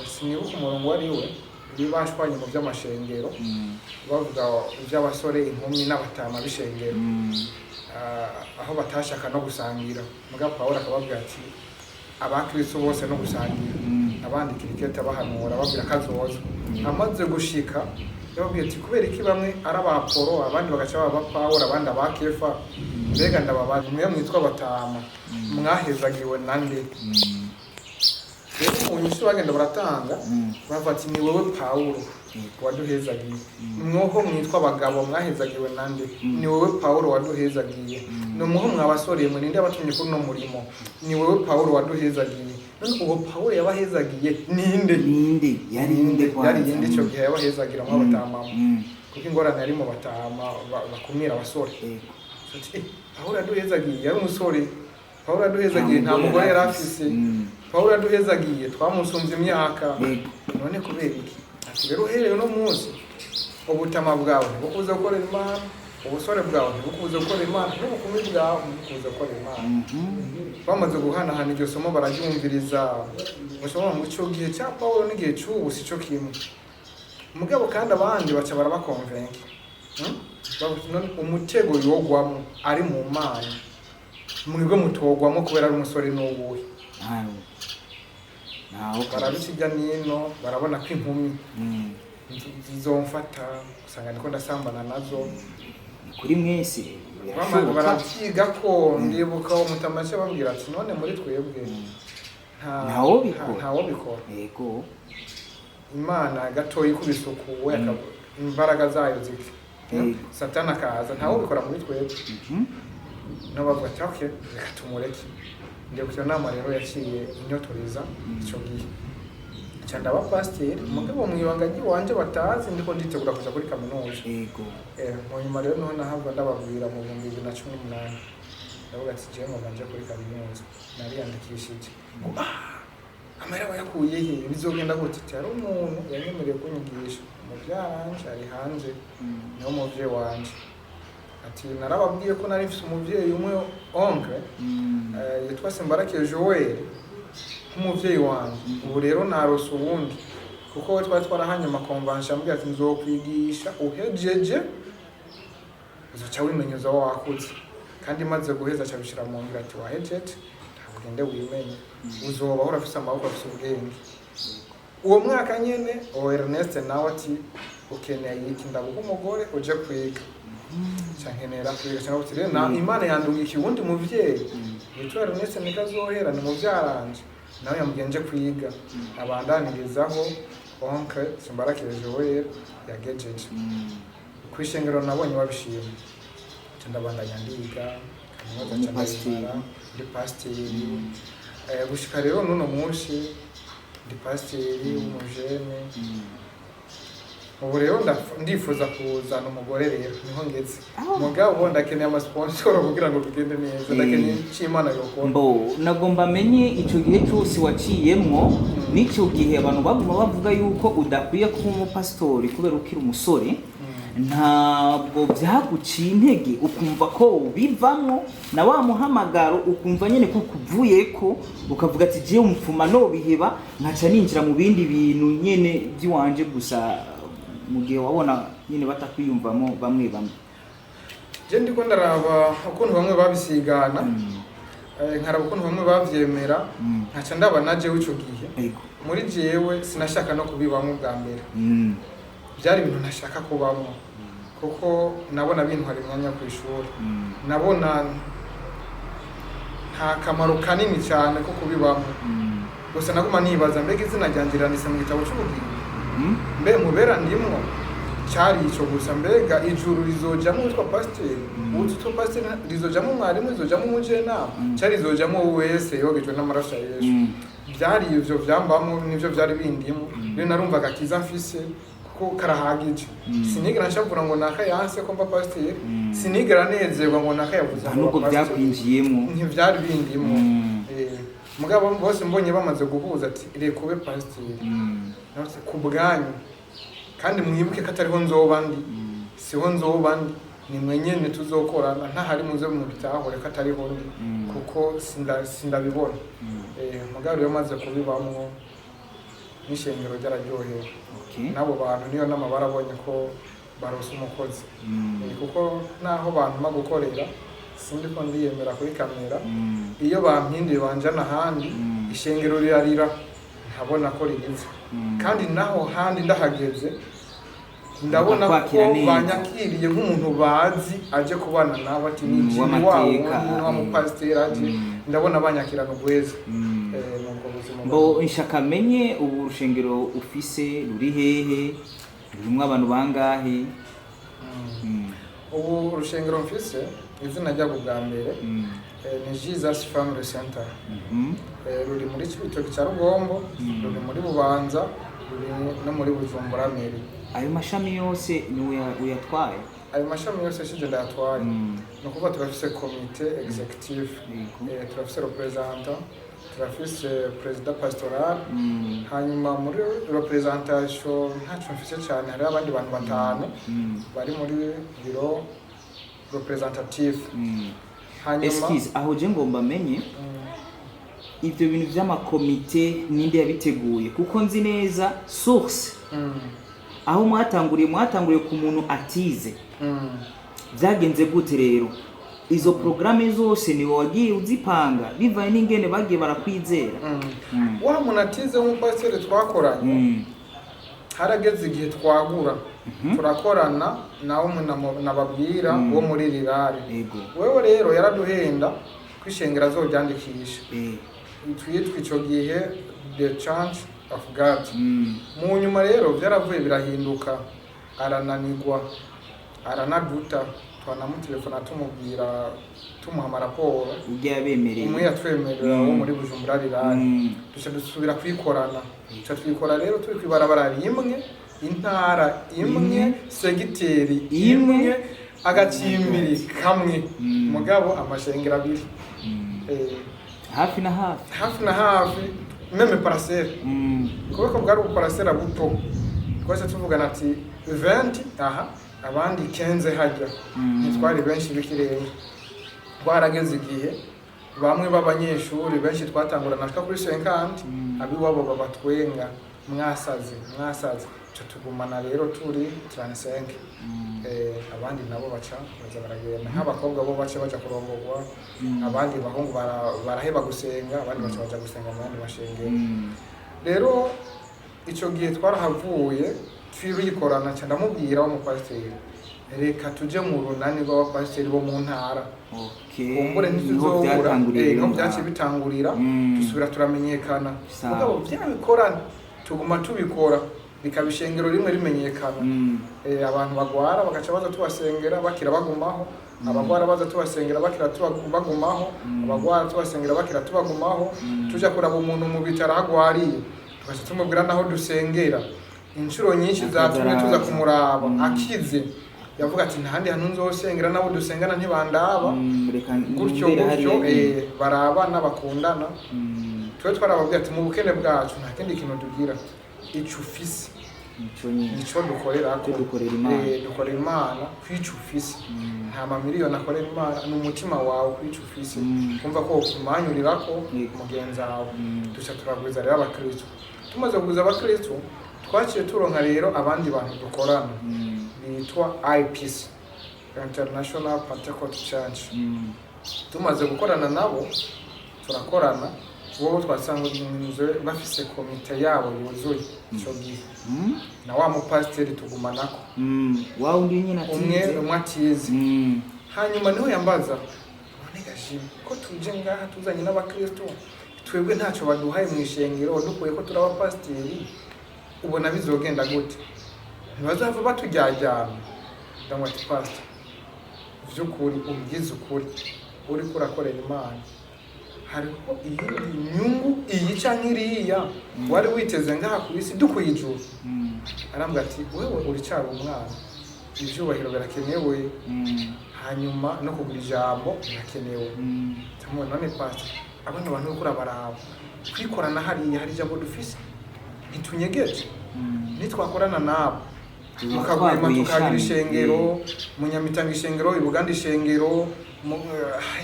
sinibuka umurongo wari we bashwanye mu by'amashengero, bavuga iby'abasore, inkumi n'abatama b'ishengero, aho batashaka no gusangira. Mugabo Pawulo akababwira ati: "Abakristo bose no gusangira." Abandikira ikete bahanura, babwira ko azoza. Amaze gushika yababwiye ati: "Kubera iki bamwe ari abaporo, abandi bagaca baba Pawulo, abandi aba Kefa? Mbega ndababaza, mwe mwitwa batama mwahezagiwe nande?" Rero mu nyishu bagenda baratanga, bavuga ati: "Ni wowe Pawulo waduhezagiye." "Mwoho mwitwa abagabo mwahezagiwe nande?" "Ni wowe Pawulo waduhezagiye." "Ni muho mwabasore mwe, ninde yabatumye kuri uno murimo?" "Ni wowe Pawulo waduhezagiye." None uwo Pawulo yabahezagiye ninde? Ninde yari inde kwanza? Yari yinde icyo gihe yabahezagira mwabatamamo? Kuko ingorane yari mu batama bakumira abasore. Ati: "Pawulo yaduhezagiye yari umusore, Pawulo yaduhezagiye nta mugore yari afise, Pawulo yaduhezagiye twamusumbye imyaka." None kubera iki? Ati: "Rero uhereye uno munsi, ubutama bwawe ntibukubuze gukorera Imana, ubusore bwawe ntibukubuze gukorera Imana, n'ubukumi bwawe ntibukubuze gukorera Imana." Bamaze guhanahana iryo somo, bararyumviriza, bashobora ngo icyo gihe cya Pawulo n'igihe cy'ubu si cyo kimwe. Mugabo kandi abandi baca barabakonvenke. Bavuga ati: "None umutego yogwamo ari mu Mana, mwebwe mutogwamo kubera ari umusore n'uwuhe?" Ntawe, ntawe. Barabica hirya nino, barabona ko inkumi zizomfata usanga ndiko ndasambana nazo. Ni kuri mwese birashoboka. Baravyiga ko ndibuka umutamace babwira ati: "None muri twebwe Ntawobikora. Ntawobikora." Imana gatoyi ikubise ukuwe, imbaraga zayo zike, Satani akaza, ntawobikora muri twebwe. Nabo bavuga ati: "Okay, reka tumureke." Ndibuka iyo nama rero yaciye inyotoreza ico gihe, nca ndaba pasiteri, mugabo mu ibanga ry'iwanje batazi ndiko nditegura kuja kuri kaminuza. Mu nyuma rero niho nahabwa ndababwira mu 2018, ndavuga ati: "Jewe ngomba nje kuri kaminuza, nariyandikishije." Ngo: "Ah, amahera wayakuye he? Bizogenda gute?" Ati: "Hari umuntu yanyemereye kunyigisha, umuvyaranje ari hanze, niwo muvyeyi wanje." Ati: "Narababwiye ko nari mfise umuvyeyi umwe, oncle, yitwa Simbarake Joel, nk'umuvyeyi wanje. Ubu rero narose uwundi, kuko we twari twarahanye ama convention, ambwira ati: 'Nzokwigisha uhejeje, uzoca wimenyuza aho wakuze.' Kandi maze guheza aca abishira mu ngiro, ati: 'Wahejeje, ntabwo ugende wimenye, uzobaho urafise amaboko, afise ubwenge.' Uwo mwaka nyene uwo Ernest nawe ati: 'Ukeneye iki? Ndaguha umugore uje kwiga.' Ca nkenera kwiga, ca ndavuga ati: 'Rero Imana yandungikiye uwundi muvyeyi yitwa Ernest Nikazohera, ni muvyaranje, nawe yambwiye nje kwiga, abandanirizaho oncle Simbarakire Joel yagejeje.' Kw'ishengero nabonye babishima, nca ndabandanya ndiga kaminuza, nca Umupasiteri. ndayimara ndi pasiteri. Gushika rero n'uno munsi ndi pasiteri w'umujene. Ubu rero ndifuza kuzana umugore, rero niho ngeze. Mugabo ndakeneye ama sponsor kugira ngo bigende neza, ndakeneye icyo Imana yokora." Mbo nagomba menye ico gihe cyose waciyemwo n'icyo gihe abantu baguma bavuga yuko udakwiye kuba umupasitori kubera ukiri umusore, ntabwo byaguciye intege ukumva ko ubivamwo na wa muhamagaro, ukumva nyene ko ukuvuyeko, ukavuga ati: "Jewe mfuma nobiheba nkaca ninjira mu bindi bintu nyene by'iwanje"? Gusa mu gihe wabona nyene batakwiyumvamo bamwe bamwe. Je ndiko ndaraba ukuntu bamwe babisigana, nkaraba ukuntu bamwe bavyemera, nkaca ndaba na jewe ico gihe. Muri jewe sinashaka no kubibamwo bwa mbere. Byari ibintu ntashaka kubamwo, kuko nabona bintwara imyanya ku ishuri, nabona nta kamaro kanini cyane ko kubibamwo. Gusa naguma nibaza: mbega izina ryanjye riranditse mu gitabo cy'ubugingo? Mbe mubera ndimwo? Cyari ico gusa. Mbega ijuru rizojamwo uwitwa pasiteri, uwitwa pasiteri rizojamwo umwarimu, rizojamwo umujenama, cyari rizojamwo wese yogejwe n'amaraso ya Yesu. Byari ivyo vyambamwo, nivyo vyari bindimo. Rero narumva agakiza mfise kuko karahagije. Sinigera nshavura ngo naka yanse ko mba pasiteri, sinigera nezerwa ngo naka yavuze Nta ngo nubwo mba pasiteri. byakwinjiyemo. Ntivyari bindimo. Mugabo bose mbonye bamaze guhuza ati reka ube pasiteri. Navuze, ku bwanyu kandi mwibuke ko atariho nzoba ndi, siho nzoba ndi, ni mwe nyene tuzokorana, ntahari muze mubitahure ko atariho ndi, kuko sindabibona. Mugabo rero maze kubibamwo n'ishengero ryararyohewe. N'abo bantu niyo nama barabonye ko barose umukozi. Kuko naho bantuma gukorera, sindi ko ndiyemera kuri kamera, iyo bampinduye banjana ahandi, ishengero rirarira, nkabona ko ririze. Kandi naho handi ndahageze ndabona ko Bakakwakira neza. banyakiriye nk'umuntu bazi aje kubana nabo, ati ni Jimmy wa w'amateka, wundi wa mupasiteri aje. Ndabona banyakirana ubweza. Nubwo buzima. Mbo nshaka menye ubu urushengero ufise ruri hehe, rurimwo abantu bangahe? Ubu urushengero mfise, izina ryarwo bwa mbere ni Jesus Family Center. Ruri muri Cibitoke cya Rugombo, ruri muri Bubanza, ruri no muri Bujumbura Mairie. Ayo mashami yose ni uyatwaye? Ayo mashami yose shije ndayatwaye. Ni ukuvuga turafise komite executive, turafise représentant, turafise président pastoral. Hanyuma muri représentation ntaco mfise cyane, hariho abandi bantu batanu bari muri bureau représentatif. Hanyuma Excuse, aho je ngomba menye ivyo bintu vy'amakomite ninde yabiteguye, kuko nzi neza source aho mwatanguriye, mwatanguriye ku muntu atize. Byagenze gute rero? Izo porogaramu zose ni wowe wagiye uzipanga bivanye n'ingene bagiye barakwizera? Wa muntu atize w'umupasiteri twakoranye, harageze igihe twagura, turakorana nawe nababwira wo muri rirare. Wewe rero yaraduhenda kwishengera azoryandikisha, twitwa ico gihe The Church of God. Mu nyuma rero byaravuye birahinduka, arananigwa, aranaduta, twanamutelefona tumubwira, tumuha amaraporo. Ujya yabemereye. Umwe yatwemerera wo muri Bujumbura rirare. Duca dusubira kwikorana, duca twikora rero turi kwibarabara rimwe, intara imwe, segiteri imwe, imwe, agacimbiri kamwe, mugabo amashengero abiri. Hafi na hafi. Hafi na hafi, même parcelle. Kubera ko bwari ubuparasera buto, twese tuvugana ati 20 aha, abandi 15 hajya. Ntitwari benshi b'ikirenga. Twarageze igihe bamwe b'abanyeshuri benshi twatangurana nashika kuri 50, abiwabo babatwenga, mwasaze mwasaze. Tuca tugumana rero turi 35. Abandi nabo baca baza baragenda, nk'abakobwa bo baca baja kurongorwa, abandi bahungu baraheba gusenga, abandi baca baja gusenga mu yandi mashengero. Rero icyo gihe twarahavuye twikorana, nca ndamubwira w'umupasiteri, reka tuje mu runani rw'abapasiteri bo mu ntara. Kumbure Niho ntituzobura. byatanguriye rero Niho ngaho. byaciye bitangurira. Dusubira turamenyekana. Mugabo byabikorana tuguma tubikora, bikaba ishengero rimwe rimenyekana. Abantu bagwara bagaca baza tubasengera bakira bagumaho, abagwara baza tubasengera bakira bagumaho, abagwara tubasengera bakira tubagumaho. Tuja kuraba umuntu mu bitaro aho agwariye, tugaca tumubwira naho dusengera. Inshuro nyinshi zatumye tuza kumuraba akize, yavuga ati ntahandi hantu nzosengera, nabo dusengana ntibandaba. Reka gutyo mbere gutyo hariya. Barabana bakundana. Twe twarababwira ati mu bukene bwacu nta kindi kintu tugira, ico ufise Nico nyine. nico dukorerako. Ico dukorera Imana. Dukorera Imana kwica ufise. Nta mamiliyoni akorera Imana, ni umutima wawe kwica ufise. Kumva ko umanyurirako mugenzi wawe. Duca turagwiza rero abakristo. Tumaze kugwiza abakristo, twaciye turonka rero abandi bantu dukorana bitwa IPC, International Pentecost Church. Tumaze gukorana nabo, turakorana, bo twasanze bafise komite yabo yuzuye ico gihe. Na wa mupasiteri tugumanako. Wa wundi nyine umwe atize. Umwe atize. Hanyuma niho yambaza, none gashimwe ko tuje ngaha tuzanye n'abakristo, twebwe ntacyo baduhaye mu ishengero, dukuye ko turi abapasiteri, ubona bizogenda gute? Ntibazava batujyajyana. Ndamubwira ati pastor, vy'ukuri umbwize ukuri, uriko urakorera Imana, hariho iyindi nyungu iyi canke iriya wari witeze ngaha ku isi dukuye ijuru? Arambwira ati wewe uricari umwana, ivyubahiro birakenewe, hanyuma no kugura ijambo birakenewe. Ndamubwira, none pastor, abana bantu uriko urabaraba twikorana hariya, hari ijambo dufise, ntitunyegeje, nitwakorana nabo Tuba mukagwema twaguye tukagira ishami. ishengero mu Nyamitanga, ishengero i Buganda, ishengero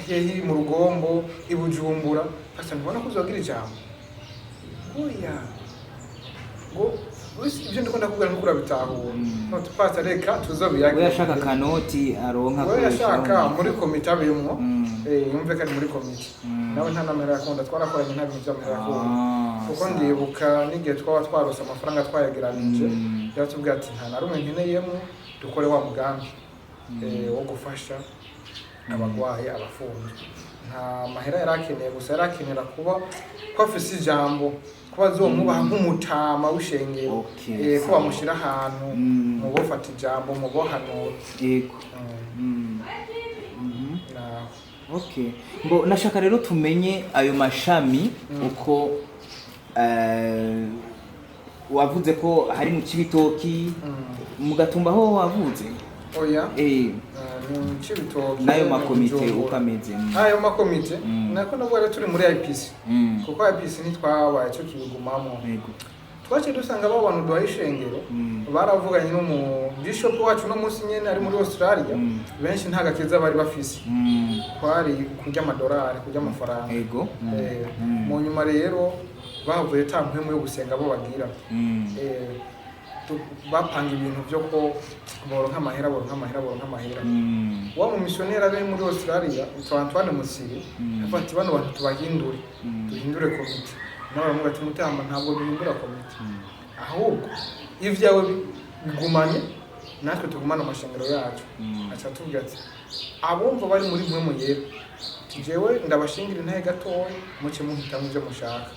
hehe mu Rugombo, i Bujumbura. Pastor, ntubona ko uzogira ijambo? Oya, ngo wese ibyo ndiko ndakubwira nkuko urabitahura. No pastor, reka tuzobiyagira. We yashaka akanoti aronka. We yashaka kubeshaho. muri komite abimwo. Yumve ko ari muri komite. Nawe nta namahera yakunda, twarakoranye, nta bintu by'amahera yakunda, kuko ndibuka n'igihe twaba twarose amafaranga twayegeranije, yaratubwiye ati nta na rumwe nkeneyemo, dukore wa mugambi wo gufasha abagwayi, abafunzwe. Nta mahera yari akeneye, gusa yari akenera kuba ko afise ijambo, ko bazomwubaha nk'umutama w'ishengero, ko bamushyira ahantu mu bofata ijambo, mu bohanura. Naho. Okay. Ngo nashaka rero tumenye ayo mashami uko wavuze ko hari mu Cibitoki, mu Gatumba ho wavuze? Oya. Ni mu Cibitoki. N'ayo Mu makomite Bujumbura. uko ameze. Ayo makomite, nako nabwo rero turi muri IPC, kuko IPC ntitwabaye cyo kibigumamo. Twaciye dusanga abo bantu duhaye ishengero baravuganye n'umu bishop wacu no munsi nyene ari muri Australia. Benshi nta gakiza bari bafise, kwari kurya amadolari, kurya amafaranga. Mu nyuma rero bavuye ta mpwemu yo gusenga bo bagira. Bapanga ibintu byo ko boronka amahera, boronka amahera, boronka amahera. Wa mu missionnaire ari muri Australia witwa Antoine Musiri, afata bano bantu tubahindure, duhindure komite. Nawe aramuga ati mutamba, ntabwo duhindura komite, ahubwo ivyawe bigumane, natwe tugumane amashengero yacu. Aca atubwira ati abumva bari muri mpwemu yera, jewe ndabashingira intahe gatoya, muce muhitamwo ivyo mushaka.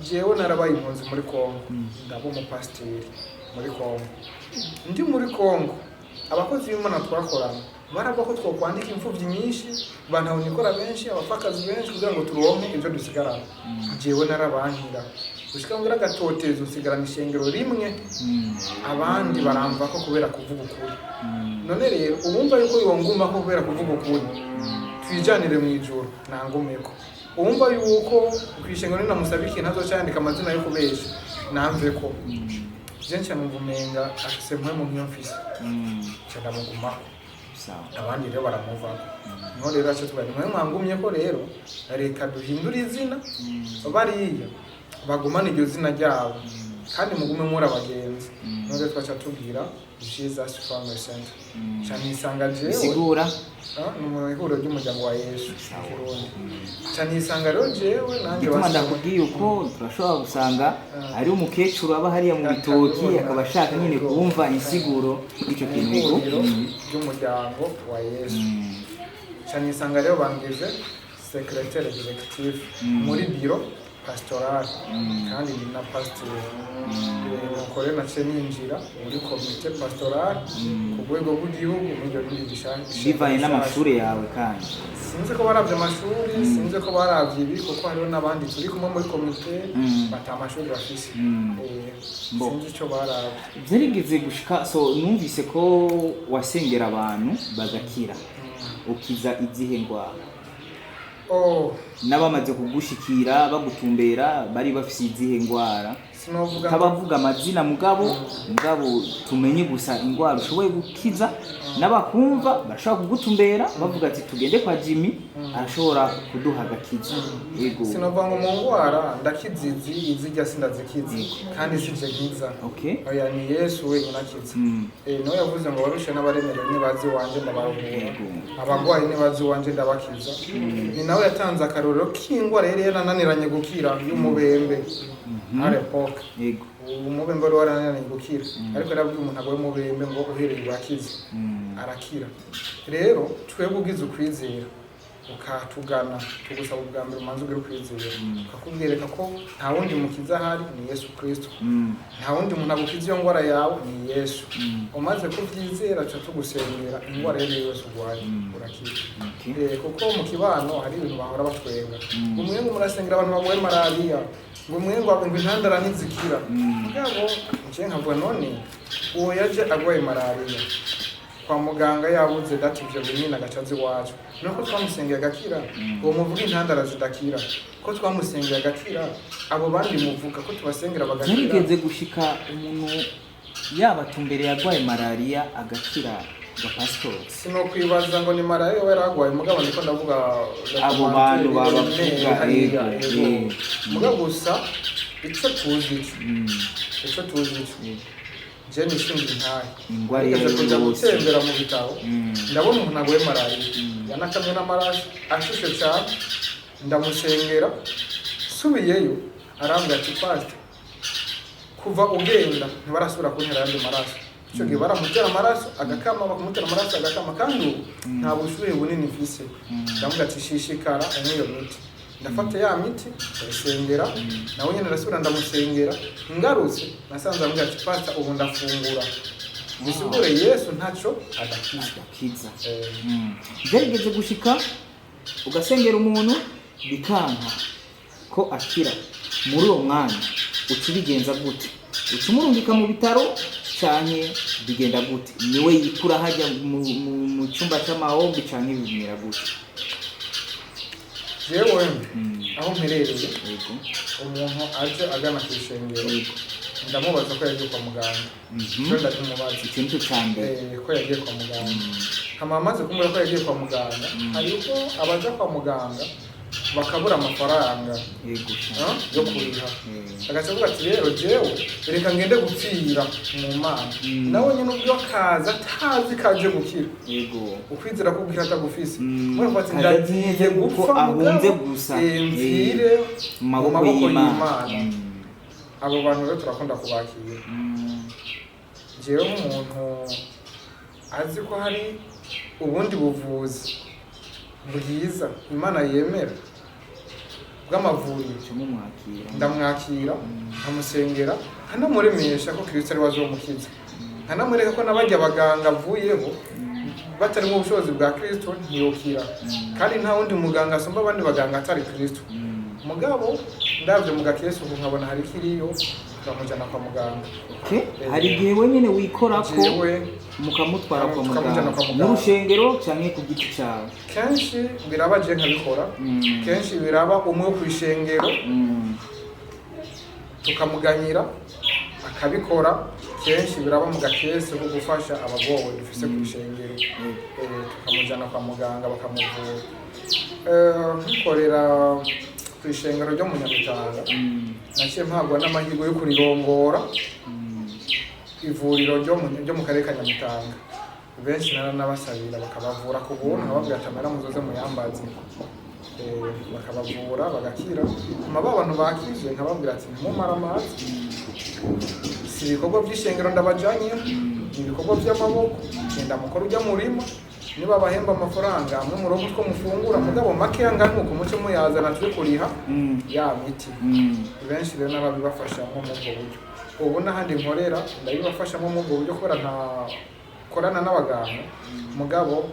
Jewe narabaye impunzi muri Kongo, ndaba umupasiteri muri Kongo. Ndi muri Kongo, abakozi b'Imana twakorana baravuga ko twokwandika imfuvyi nyinshi, bantahonikora benshi, abapfakazi benshi, kugira ngo turonke ivyo dusigarana. Jewe narabankira gushika ngira agatotezo, nsigarana ishengero rimwe, abandi baramva ko kubera kuvuga ukuri. None rero uwumva yuko yonguma ko kubera kuvuga ukuri twijanire mu ijuru, nangumeko. Uwumva yuko kwishengero ninamusaba ikintu azoca yandika amazina yo kubesha, namveko. Je nca numva umenga afise mpwemu nk'iyo mfise, nca ndamugumako. Abandi rero baramuvako. Niho rero aca tuvuga nimwe mwangumye ko rero reka duhindure izina, bariya bagumane iryo zina ryabo kandi mugume muri abagenzi. Niho rero twaca tubwira Jesus Family Center, nca nisanga jewe. Bisigura? Ni mu ihuriro ry'umuryango wa Yesu mu Kirundi. Nca nisanga rero jewe nanjye Igituma ndakubwiye uko turashobora gusanga ari umukecuru aba hariya mu bitoki, akaba ashaka nyine kumva insiguro y'icyo kintu. Ihuriro ry'umuryango wa Yesu. Nca nisanga rero bangize secrétaire exécutif muri bureau pastoral, kandi ni na pasiteri. Nuko rero naciye ninjira muri comité pastoral ku rwego rw'igihugu muri iryo rindi Bivanye n'amashuri yawe kandi? Sinzi ko baravye amashuri, sinzi ko baravye ibi, kuko hariho n'abandi turi kumwe muri komite bata amashuri bafise. Mbo. Sinzi ico baravye. Byarigeze gushika, so numvise ko wasengera abantu bagakira, ukiza izihe ndwara? Oh. N'abamaze kugushikira bagutumbera bari bafise izihe ndwara? Sinovuga. Tabavuga amazina, mugabo tumenye gusa indwara ushoboye gukiza, n'abakumva barashobora kugutumbera bavuga ati tugende kwa Jimmy, arashobora kuduha agakiza. Yego. Sinovuga ngo mu ngwara ndakizizi, izirya sindazikiza, kandi sije nkiza. Oya, ni Yesu wenyine akiza. Niwe yavuze ngo abarushe n'abaremerewe nibaze iwanje ndabaruhura, abagwayi nibaze iwanje ndabakiza. Ni nawe yatanze akarorero k'ingwara yari yarananiranye gukira y'umubembe à l'époque. Umubembe wari warananiranye gukira, ariko yarabwiye umuntu agwaye umubembe ngo uhereye urakize, arakira. Rero twebwe ugize ukwizera Ukatugana, tugusaba ubwa mbere umanze ugire ukwizera, tukakubwereka ko nta wundi mukiza ahari, ni Yesu Kristo. Nta wundi muntu agukiza iyo ndwara yawe, ni Yesu. Umaze kubyizera, tuca tugusengera, indwara iyo ari yo yose urwaye urakira. Kuko mu kibano hari ibintu bahora batwenga, ngo umwe ngo murasengera abantu barwaye malariya, ngo umwe ngo intandara ntizikira. Mugabo nje nkavuga, none uwo yaje arwaye malariya kwa muganga yabuze dati ivyo binini, agaca aza iwacu, nuko twamusengeye agakira. Uwo muvuga intandara zidakira, ko twamusengeye agakira, abo bandi muvuga ko tubasengera bagakira? Byarigeze gushika umuntu yabatumbereye arwaye malariya agakira, ga pastor? Sinokwibaza ngo ni malariya yoba yaragwaye, mugabo ndiko ndavuga Abo bantu babavuga, hariya, yego, yego. Mugabo gusa ico tuzi ico ico tuzi ico, je nishinga intahe. Ingwara Nigeze iyo ari yo kuja yose. gutembera mu bitaro, ndabona umuntu agoye malariya, yanakamye n'amaraso, ashushe cyane, ndamusengera. Nsubiyeyo arambwira ati: "Pastor, kuva ugenda ntibarasubira kuntera ayandi maraso." Icyo gihe baramutera amaraso agakama, bakamutera amaraso agakama, kandi ubu nta bushuhe bunini mfise. Ndamubwira ati: "Shishikara unywe iyo miti." Ndafata ya miti, ndayisengera, nawe nyine ndasubira ndamusengera. Ngarutse nasanze ambwira ati: "Pastor, ubu ndafungura." Bisigure Yesu ntaco adakiza. Agakiza. Byarigeze gushika ugasengera umuntu bikanka ko akira, muri uwo mwanya uca ubigenza gute? Uca umurungika mu bitaro canke bigenda gute? Niwe yikura hajya mu cyumba c'amahombi canke bimera gute? Jewe aho mperereye, umuntu aje agana ku ishengero, ndamubaza ko yagiye kwa muganga. Icyo ndakimubaza. Icyo nicyo ca mbere. Ko yagiye kwa muganga. Hama amaze kumbwira ko yagiye kwa muganga, hariho abaja kwa muganga bakabura amafaranga yo kuriha, agaca avuga ati: "Rero jewe reka ngende gupfira mu Mana." Nawe nyine ubwo akaza atazi kaje gukira, ukwizera kubwira atagufise. Muravuga ati: Kaje azi "Ndagiye neza yuko gupfa, ahunze mugabo, gusa. mvire mu mu maboko maboko y'Imana." y'Imana. Abo bantu rero turakunda kubakira. Jewe nk'umuntu azi ko hari ubundi buvuzi bwiza Imana yemera bw'amavuriro, Uca mumwakira. Ndamwakira, nkamusengera, nkanamuremesha ko Kristo ari we azomukiza, nkanamwereka ko n'abajya abaganga avuyeho batarimo ubushobozi bwa Kristo ntiyokira, kandi nta wundi muganga asumba abandi baganga atari Kristo. Mugabo ndabyo mu gakesi ubu nkabona hari ikiriyo, turamujyana kwa muganga. Okay. Hari igihe wenyine wikora ko Jewe mukamutwara kwa tukamujyana muganga kwa muganga. mu rushengero canke ku giti cawe? Kenshi biraba je nkabikora, kenshi biraba umwe wo ku ishengero, tukamuganyira akabikora. Kenshi biraba mu gakese ko gufasha abagowe dufise ku ishengero. Tukamujyana kwa muganga bakamuvura. Nkikorera ku ishengero ryo mu Nyamitanga, naciye mpabwa n'amahirwe yo kurirongora, ivuriro ryo mu karere ka Nyamitanga. Benshi naranabasabira bakabavura ku buntu, nkababwira ati: "Amara muzoze muyambaze." Bakabavura bagakira. Hama ba bantu bakije nkababwira ati: "Ntimumare amazi, si ibikorwa by'ishengero ndabajanye, ni ibikorwa by'amaboko. Genda mukora ujya murima, niba bahemba amafaranga amwe murongo utwo mufungura, mugabo make angana uko muce muyazana tuje kuriha ya miti." Benshi rero narabibafashamo muri ubwo buryo. Ubu n'ahandi nkorera ndabibafashamo muri ubwo buryo, kubera ntakorana n'abaganga, mugabo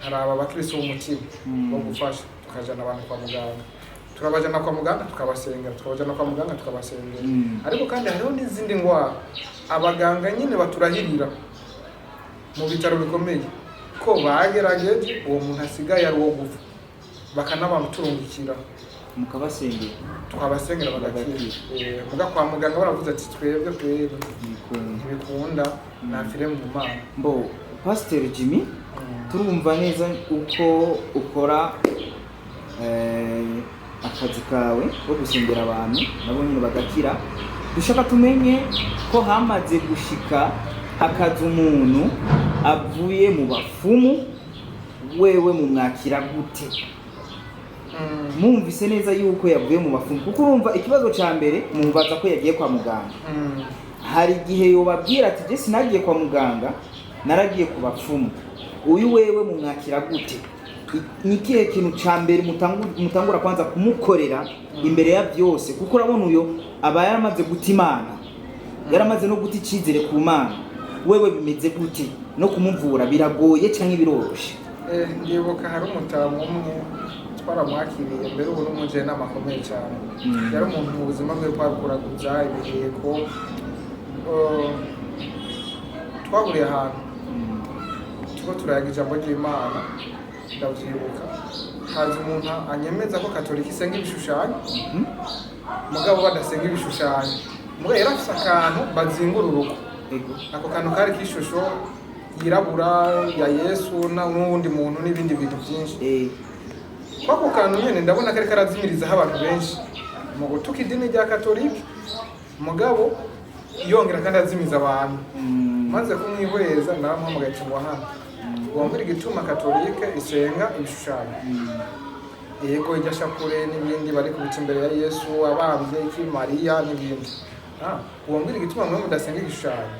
hari aba bakristo b'umutima bo gufasha, tukajana abantu kwa muganga, turabajana kwa muganga tukabasengera, tukabajana kwa muganga tukabasengera. Ariko kandi hariho n'izindi ndwara abaganga nyine baturahirira mu bitaro bikomeye ko bagerageje, uwo muntu asigaye ari uwo gupfa, bakanabaturungikira. Mukabasengera. Twabasengera bagakira. Muga kwa muganga baravuze ati: "Twebwe twebwe Ntibikunda. ntibikunda, nafire mu Mana." Mbo Pasiteri Jimmy, turumva neza uko ukora akazi kawe ko gusengera abantu nabo nyine bagakira. Dushaka tumenye ko hamaze gushika hakaza umuntu avuye mu bafumu, wewe mumwakira gute? Mumvise neza yuko yavuye mu bafumu, kuko urumva ikibazo ca mbere mubaza ko yagiye kwa muganga. Hari igihe yobabwira ati: "Je sinagiye kwa muganga, naragiye ku bapfumu." Uyu wewe mumwakira gute? Ni ikihe kintu ca mbere mutangura kwanza kumukorera imbere ya byose? Kuko urabona uyo aba yaramaze guta Imana, yaramaze no guta icizere ku Mana. Wewe bimeze gute? No kumuvura biragoye canke biroroshe? Ndibuka hari umutamu umwe twaramwakiriye mbere, ubu n'umujyanama akomeye cyane. Yari umuntu mu buzima bwe twakuraguza ibiheko. Twahuriye ahantu turiko turayaga ijambo ry'Imana. Ndavyibuka haza umuntu anyemeza ko Katolika isenga ibishushanyo, mugabo badasenga ibishushanyo, mugabo yari afise akantu bazingura urugo. Ako kantu kari k'ishusho yirabura ya Yesu n'uwundi muntu n'ibindi bintu byinshi. Kwako kantu nyene ndabona kari karazimirizaho abantu benshi mu gutuka idini rya Katolika, mugabo yongera kandi azimiza abantu. Maze kumwihweza, naramuhamagaye ati: "Ngo hano wambwira igituma Katolika isenga ibishushanyo?" Yego, irya shapure n'ibindi bari kubita imbere ya Yesu abambye iki, Mariya n'ibindi. Ah, wambwira igituma mwe mudasenga igishushanyo?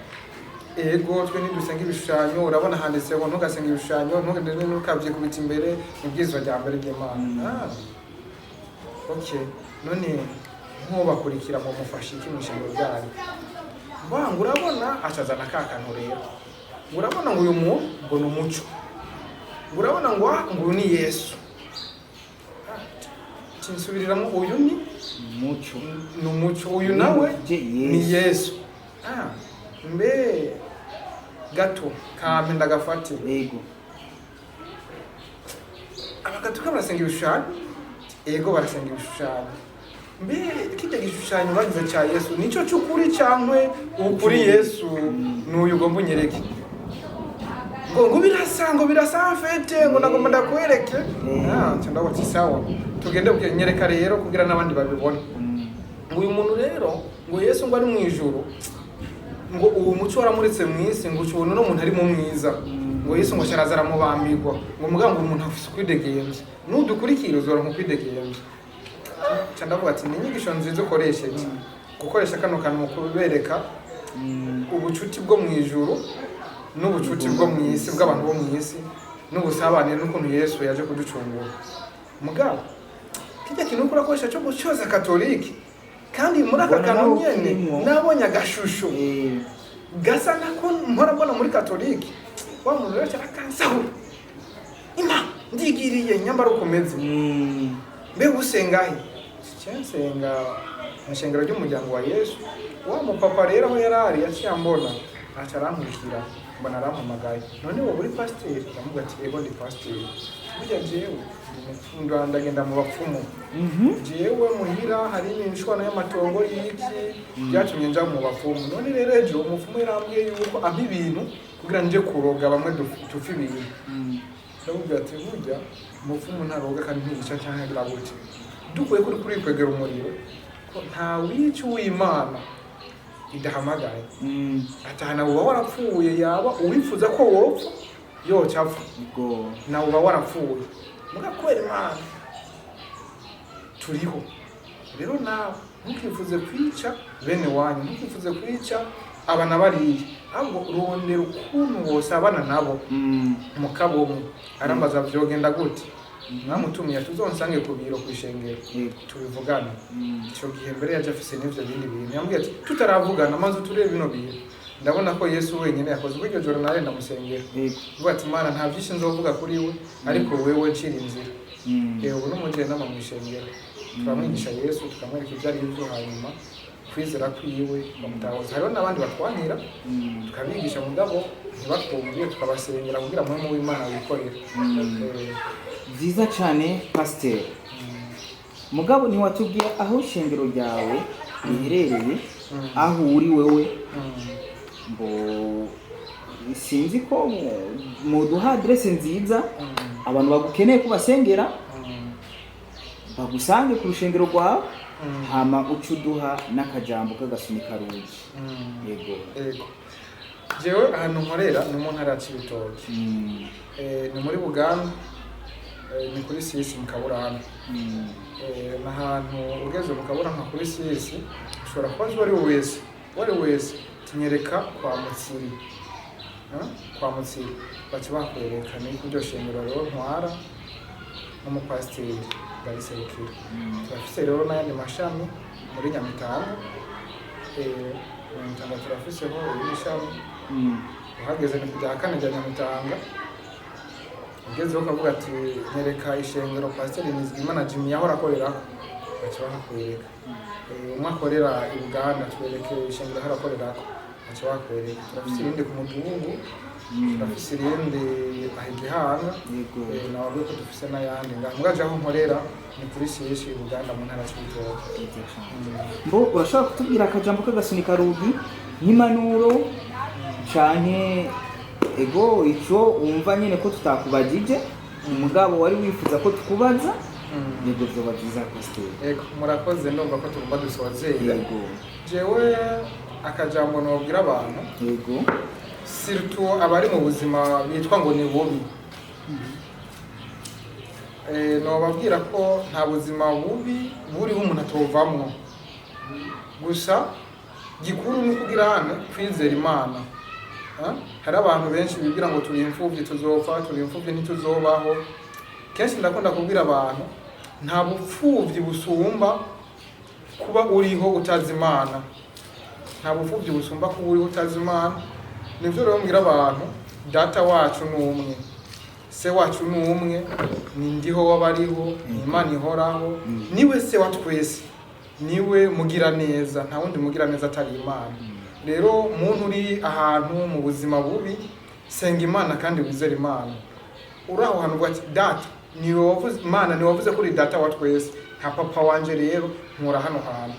Ego, twe ntidusenga ibishushanyo. Urabona handitseho ntugasenga ibishushanyo, ntukabyikubita imbere, ibwirizwa rya mbere ry'Imana. Ah, okay, none nkubakurikira mu mufasha iki mu ishengero ryanyu? Mbanga urabona acazana ka kantu rero, ngo urabona ngo uyu muntu ngo ni umuco, ngo urabona ngo ah, ngo uyu ni Yesu. Ah, kinsubiriramo, uyu ni Umuco. Ni umuco, uyu nawe Je, ni Yesu. Yesu. Ah, mbe gato kampe ndagafate. Abakatolika barasenga ibishushanyo? Ego, barasenga ibishushanyo. Mbe kijya gishushanyo bagize cya Yesu nicyo cy'ukuri cyangwa ukuri Yesu n'uyu? Ugomba unyereke. Ngo birasa, ngo birasa mfete, ngo nagomba ndakwereke. Ah, nca ndavuga ati: "Sawa, tugende nyereka rero kugira n'abandi babibone." Ngo uyu muntu rero, ngo Yesu ngo ari mu ijuru, ngo uwo muco waramuritse mu isi, ngo ucubona uno muntu ari mu mwiza, ngo Yesu ngo asharaza aramubambirwa, ngo mugabo ngo umuntu afise ukwidegemvya, nudukurikira uzoronka ukwidegemvya. Nca ndavuga ati: "Ni inyigisho nziza ukoresheje gukoresha kano kantu mu kubereka ubucuti bwo mu ijuru n'ubucuti bwo mu isi bw'abantu bo mu isi n'ubusabane n'ukuntu Yesu yaje kuducungura. Mugabo kijya kintu uriko urakoresha cyo gucyoza Katolike, kandi muri aka Mbona kantu nawe nyene ukirimwo. nabonye agashusho gasa nako mpora mbona muri Katolike." Wa muntu rero akansahura ima ndigiriye nyambara ukomeze. Mbega usenga he? Nsenga mu ishengero ry'Umuryango wa Yesu. Wa mupapa rero aho yari ari yaciye ambona, aca arankurikira, mbona arampamagaye: "None wowe uri pasiteri?" Ndamuga ati: "Ego, ndi pasiteri. Burya jewe ndi umupfumu, ndagenda mu bapfumu. Jewe muhira hari imishwano y'amatongo y'iki byatumye nja mu bapfumu. None rero ejo umupfumu yarambwiye yuko ampa ibintu kugira nje kuroga bamwe dupfa ibintu." Ndamubwira ati: "Burya umupfumu ntaroga kandi ntiyica cyangwa agira gute. Dukwiye kuri kwegera umuriro ko nta wica uw'Imana idahamagaye." Atahana uba warapfuye, yaba uwifuza ko wopfa yoca apfa. Nawe uba warapfuye, muga kubera Imana turiho. Rero nawe ntukifuze kwica bene wanyu, ntukifuze kwica aba na bariya, ahubwo rondera ukuntu wosabana nabo mukabumwe." Arambaza: "Vyogenda gute?" Mwamutumiye tuzonsange ku biro ku ishengero tubivugane. Icyo gihe mbere yaje afise n'ivyo bindi bintu. Yambwiye ati: "Tutaravugana, maze turebe bino bintu, ndabona ko Yesu wenyine yakoze." Ubwo iryo joro nawe ndamusengera, mvuga ati: "Mana, nta byinshi nzovuga kuri we, ariko wewe ncira inzira." Ubu n'umujyanama mu ishengero, turamwigisha Yesu, tukamwereka ibyo ari byo, hanyuma kwizera kwiwe bamutahuza. Hariho n'abandi batwanira, tukabigisha mugabo ntibatwumviye, tukabasengera kugira Mpwemu w'Imana wikorere. Byiza cyane, pasiteri. Mugabo ntiwatubwiye aho ishengero ryawe riherereye, aho uri wewe. Ngo sinzi ko muduha aderese nziza, abantu bagukeneye ko basengera bagusange ku rushengero rwawe, hama uce uduha n'akajambo k'agasunika rugi. Yego. Yego, jewe ahantu nkorera ni mu ntara ya Cibitoke. Ni muri Buganda, ni kuri sisi mu Kaburana. Ni ahantu ugeze mu Kaburana kuri sisi, ushobora kubaza uwo ari we wese, uwo ari we wese, tinyereka kwa Mutsiri. Kwa Mutsiri baca bakwereka. Ni kuryo shengero rero ntwara. n'umupasiteri bariserukira. Turafise rero n'ayandi mashami muri Nyamitanga. Nyamitanga turafiseho irindi shami. Uhageze ni kujya kane rya Nyamitanga, ugezeho ukavuga ati: "Nyereka ishengero Pasiteri Nizigimana Jimmy yahora akorerako," baca bahakwereka. Umwe akorera i Buganda, twereke ishengero yahora akorerako, baca bahakwereka. Turafise irindi ku mudugudu, turafise irindi aha i Gihanga. Nababwiye ko dufise n'ayandi ngaha, mugaje aho nkorera ni kuri Shishi i Buganda mu ntara c'Ibitoke. Byiza cane. Mbo urashobora kutubwira akajambo k'agasunika rugi nk'impanuro canke ego ico wumva nyene ko tutakubajije umugabo wari wifuza ko tukubaza? Yego, vyoba vyiza, pasiteri. Ego, murakoze. Ndumva ko tugomba dusozere. Jewe akajambo nobwira abantu, surtout abari mu buzima bitwa ngo ni bubi, nobabwira ko nta buzima bubi buriho umuntu atovamwo. Gusa gikuru ni ukugira hano kwizera Imana. Hari abantu benshi bibwira ngo turi imfuvyi tuzopfa, turi imfuvyi ntituzobaho. Kenshi ndakunda kubwira abantu, nta bupfuvyi busumba kuba uriho utazi Imana, nta bupfuvyi busumba kuba uriho utazi Imana. Nivyo rero mbwira abantu, data wacu ni umwe, se wacu ni umwe, ni ndiho w'abariho, ni Imana ihoraho, niwe se wa twese, niwe mugira neza, nta wundi mugira neza atari Imana. Rero muntu uri ahantu mu buzima bubi, senga Imana kandi wizere Imana. Uri aho hantu uvuga ati: "Data, niwe wavuze, Imana niwe wavuze ko uri data wa twese, nka papa wanje, rero nkura hano hantu."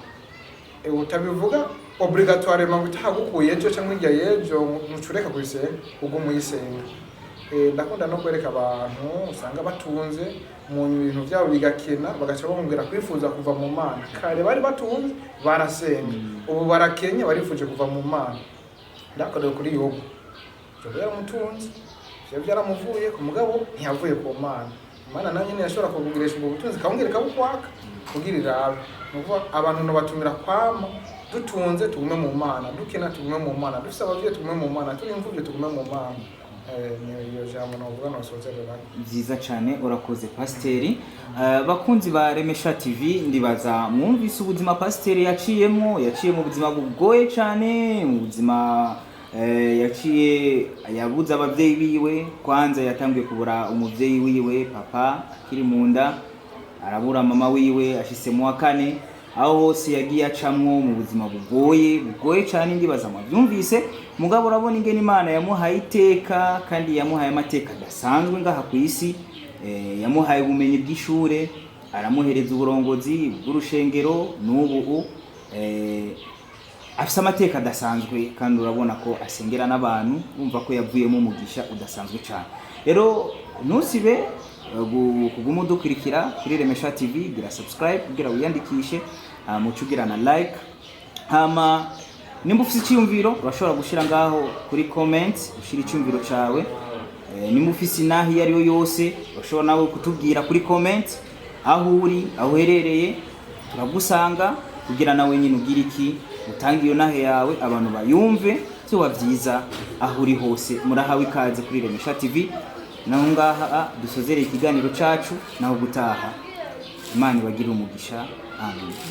Utabivuga obligatoirement ngo itahagukuye ejo cyangwa hirya y'ejo mucureka kuyisenga, ubwo muyisenga. Ndakunda no kwereka abantu usanga batunze, mu bintu byabo bigakena, bagaca bamubwira kwifuza kuva mu Mana. Kare bari batunze barasenga, ubu barakenye barifuje kuva mu Mana. Ndakorewe kuri Yobu. Yobu yaramutunze, ivyo byaramuvuye ku mugabo, ntiyavuye ku Mana. Imana nayo nyene yashobora kugurisha ubwo butunzi, ikabongera ikabukwaka kugira irabe. Ni ukuvuga abantu nobatumira kwama dutunze tugume mu Mana, dukena tugume mu Mana, dufise abavyeyi tugume mu Mana, turi imfuvyi tugume mu Mana. Ni iyo jambo novuga nosozererako. Byiza cyane, urakoze pasiteri. Bakunzi ba Remesha TV, ndibaza mwumvise ubuzima pasiteri yaciyemo. Yaciye mu buzima bugoye cyane, mu buzima yaciye yabuze ababyeyi biwe. Kwanza yatangiye kubura umubyeyi wiwe papa akiri mu nda, arabura mama wiwe ashitse mu wa kane. Aho hose yagiye acamwo mu buzima bugoye, bugoye cyane, ndibaza mwabyumvise. Mugabo urabona ingene Imana yamuhaye iteka kandi yamuhaye amateka adasanzwe ngaha ku isi. Yamuhaye ubumenyi bw'ishure, aramuhereza uburongozi bw'urushengero. N'ubu afise amateka adasanzwe kandi urabona ko asengera n'abantu, wumva ko yavuyemo umugisha udasanzwe cyane. Rero ntusibe kuguma udukurikira kuri Remesha TV. Gira subscribe kugira wiyandikishe, muce ugira na like. Hama nimba ufise icyiyumviro urashobora gushira ngaho kuri comment, ushira icyumviro cawe. Nimba ufise inaha iyo ariyo yose, urashobora nawe kutubwira kuri comment aho uri, aho uherereye, turagusanga kugira nawe nyine ugira iki, utange iyo nahe yawe abantu bayumve. Byoba byiza aho uri hose, murahawe ikaze kuri Remesha TV. Naho ngaha dusozereye ikiganiro cacu, naho gutaha. Imana ibagirire umugisha, amen.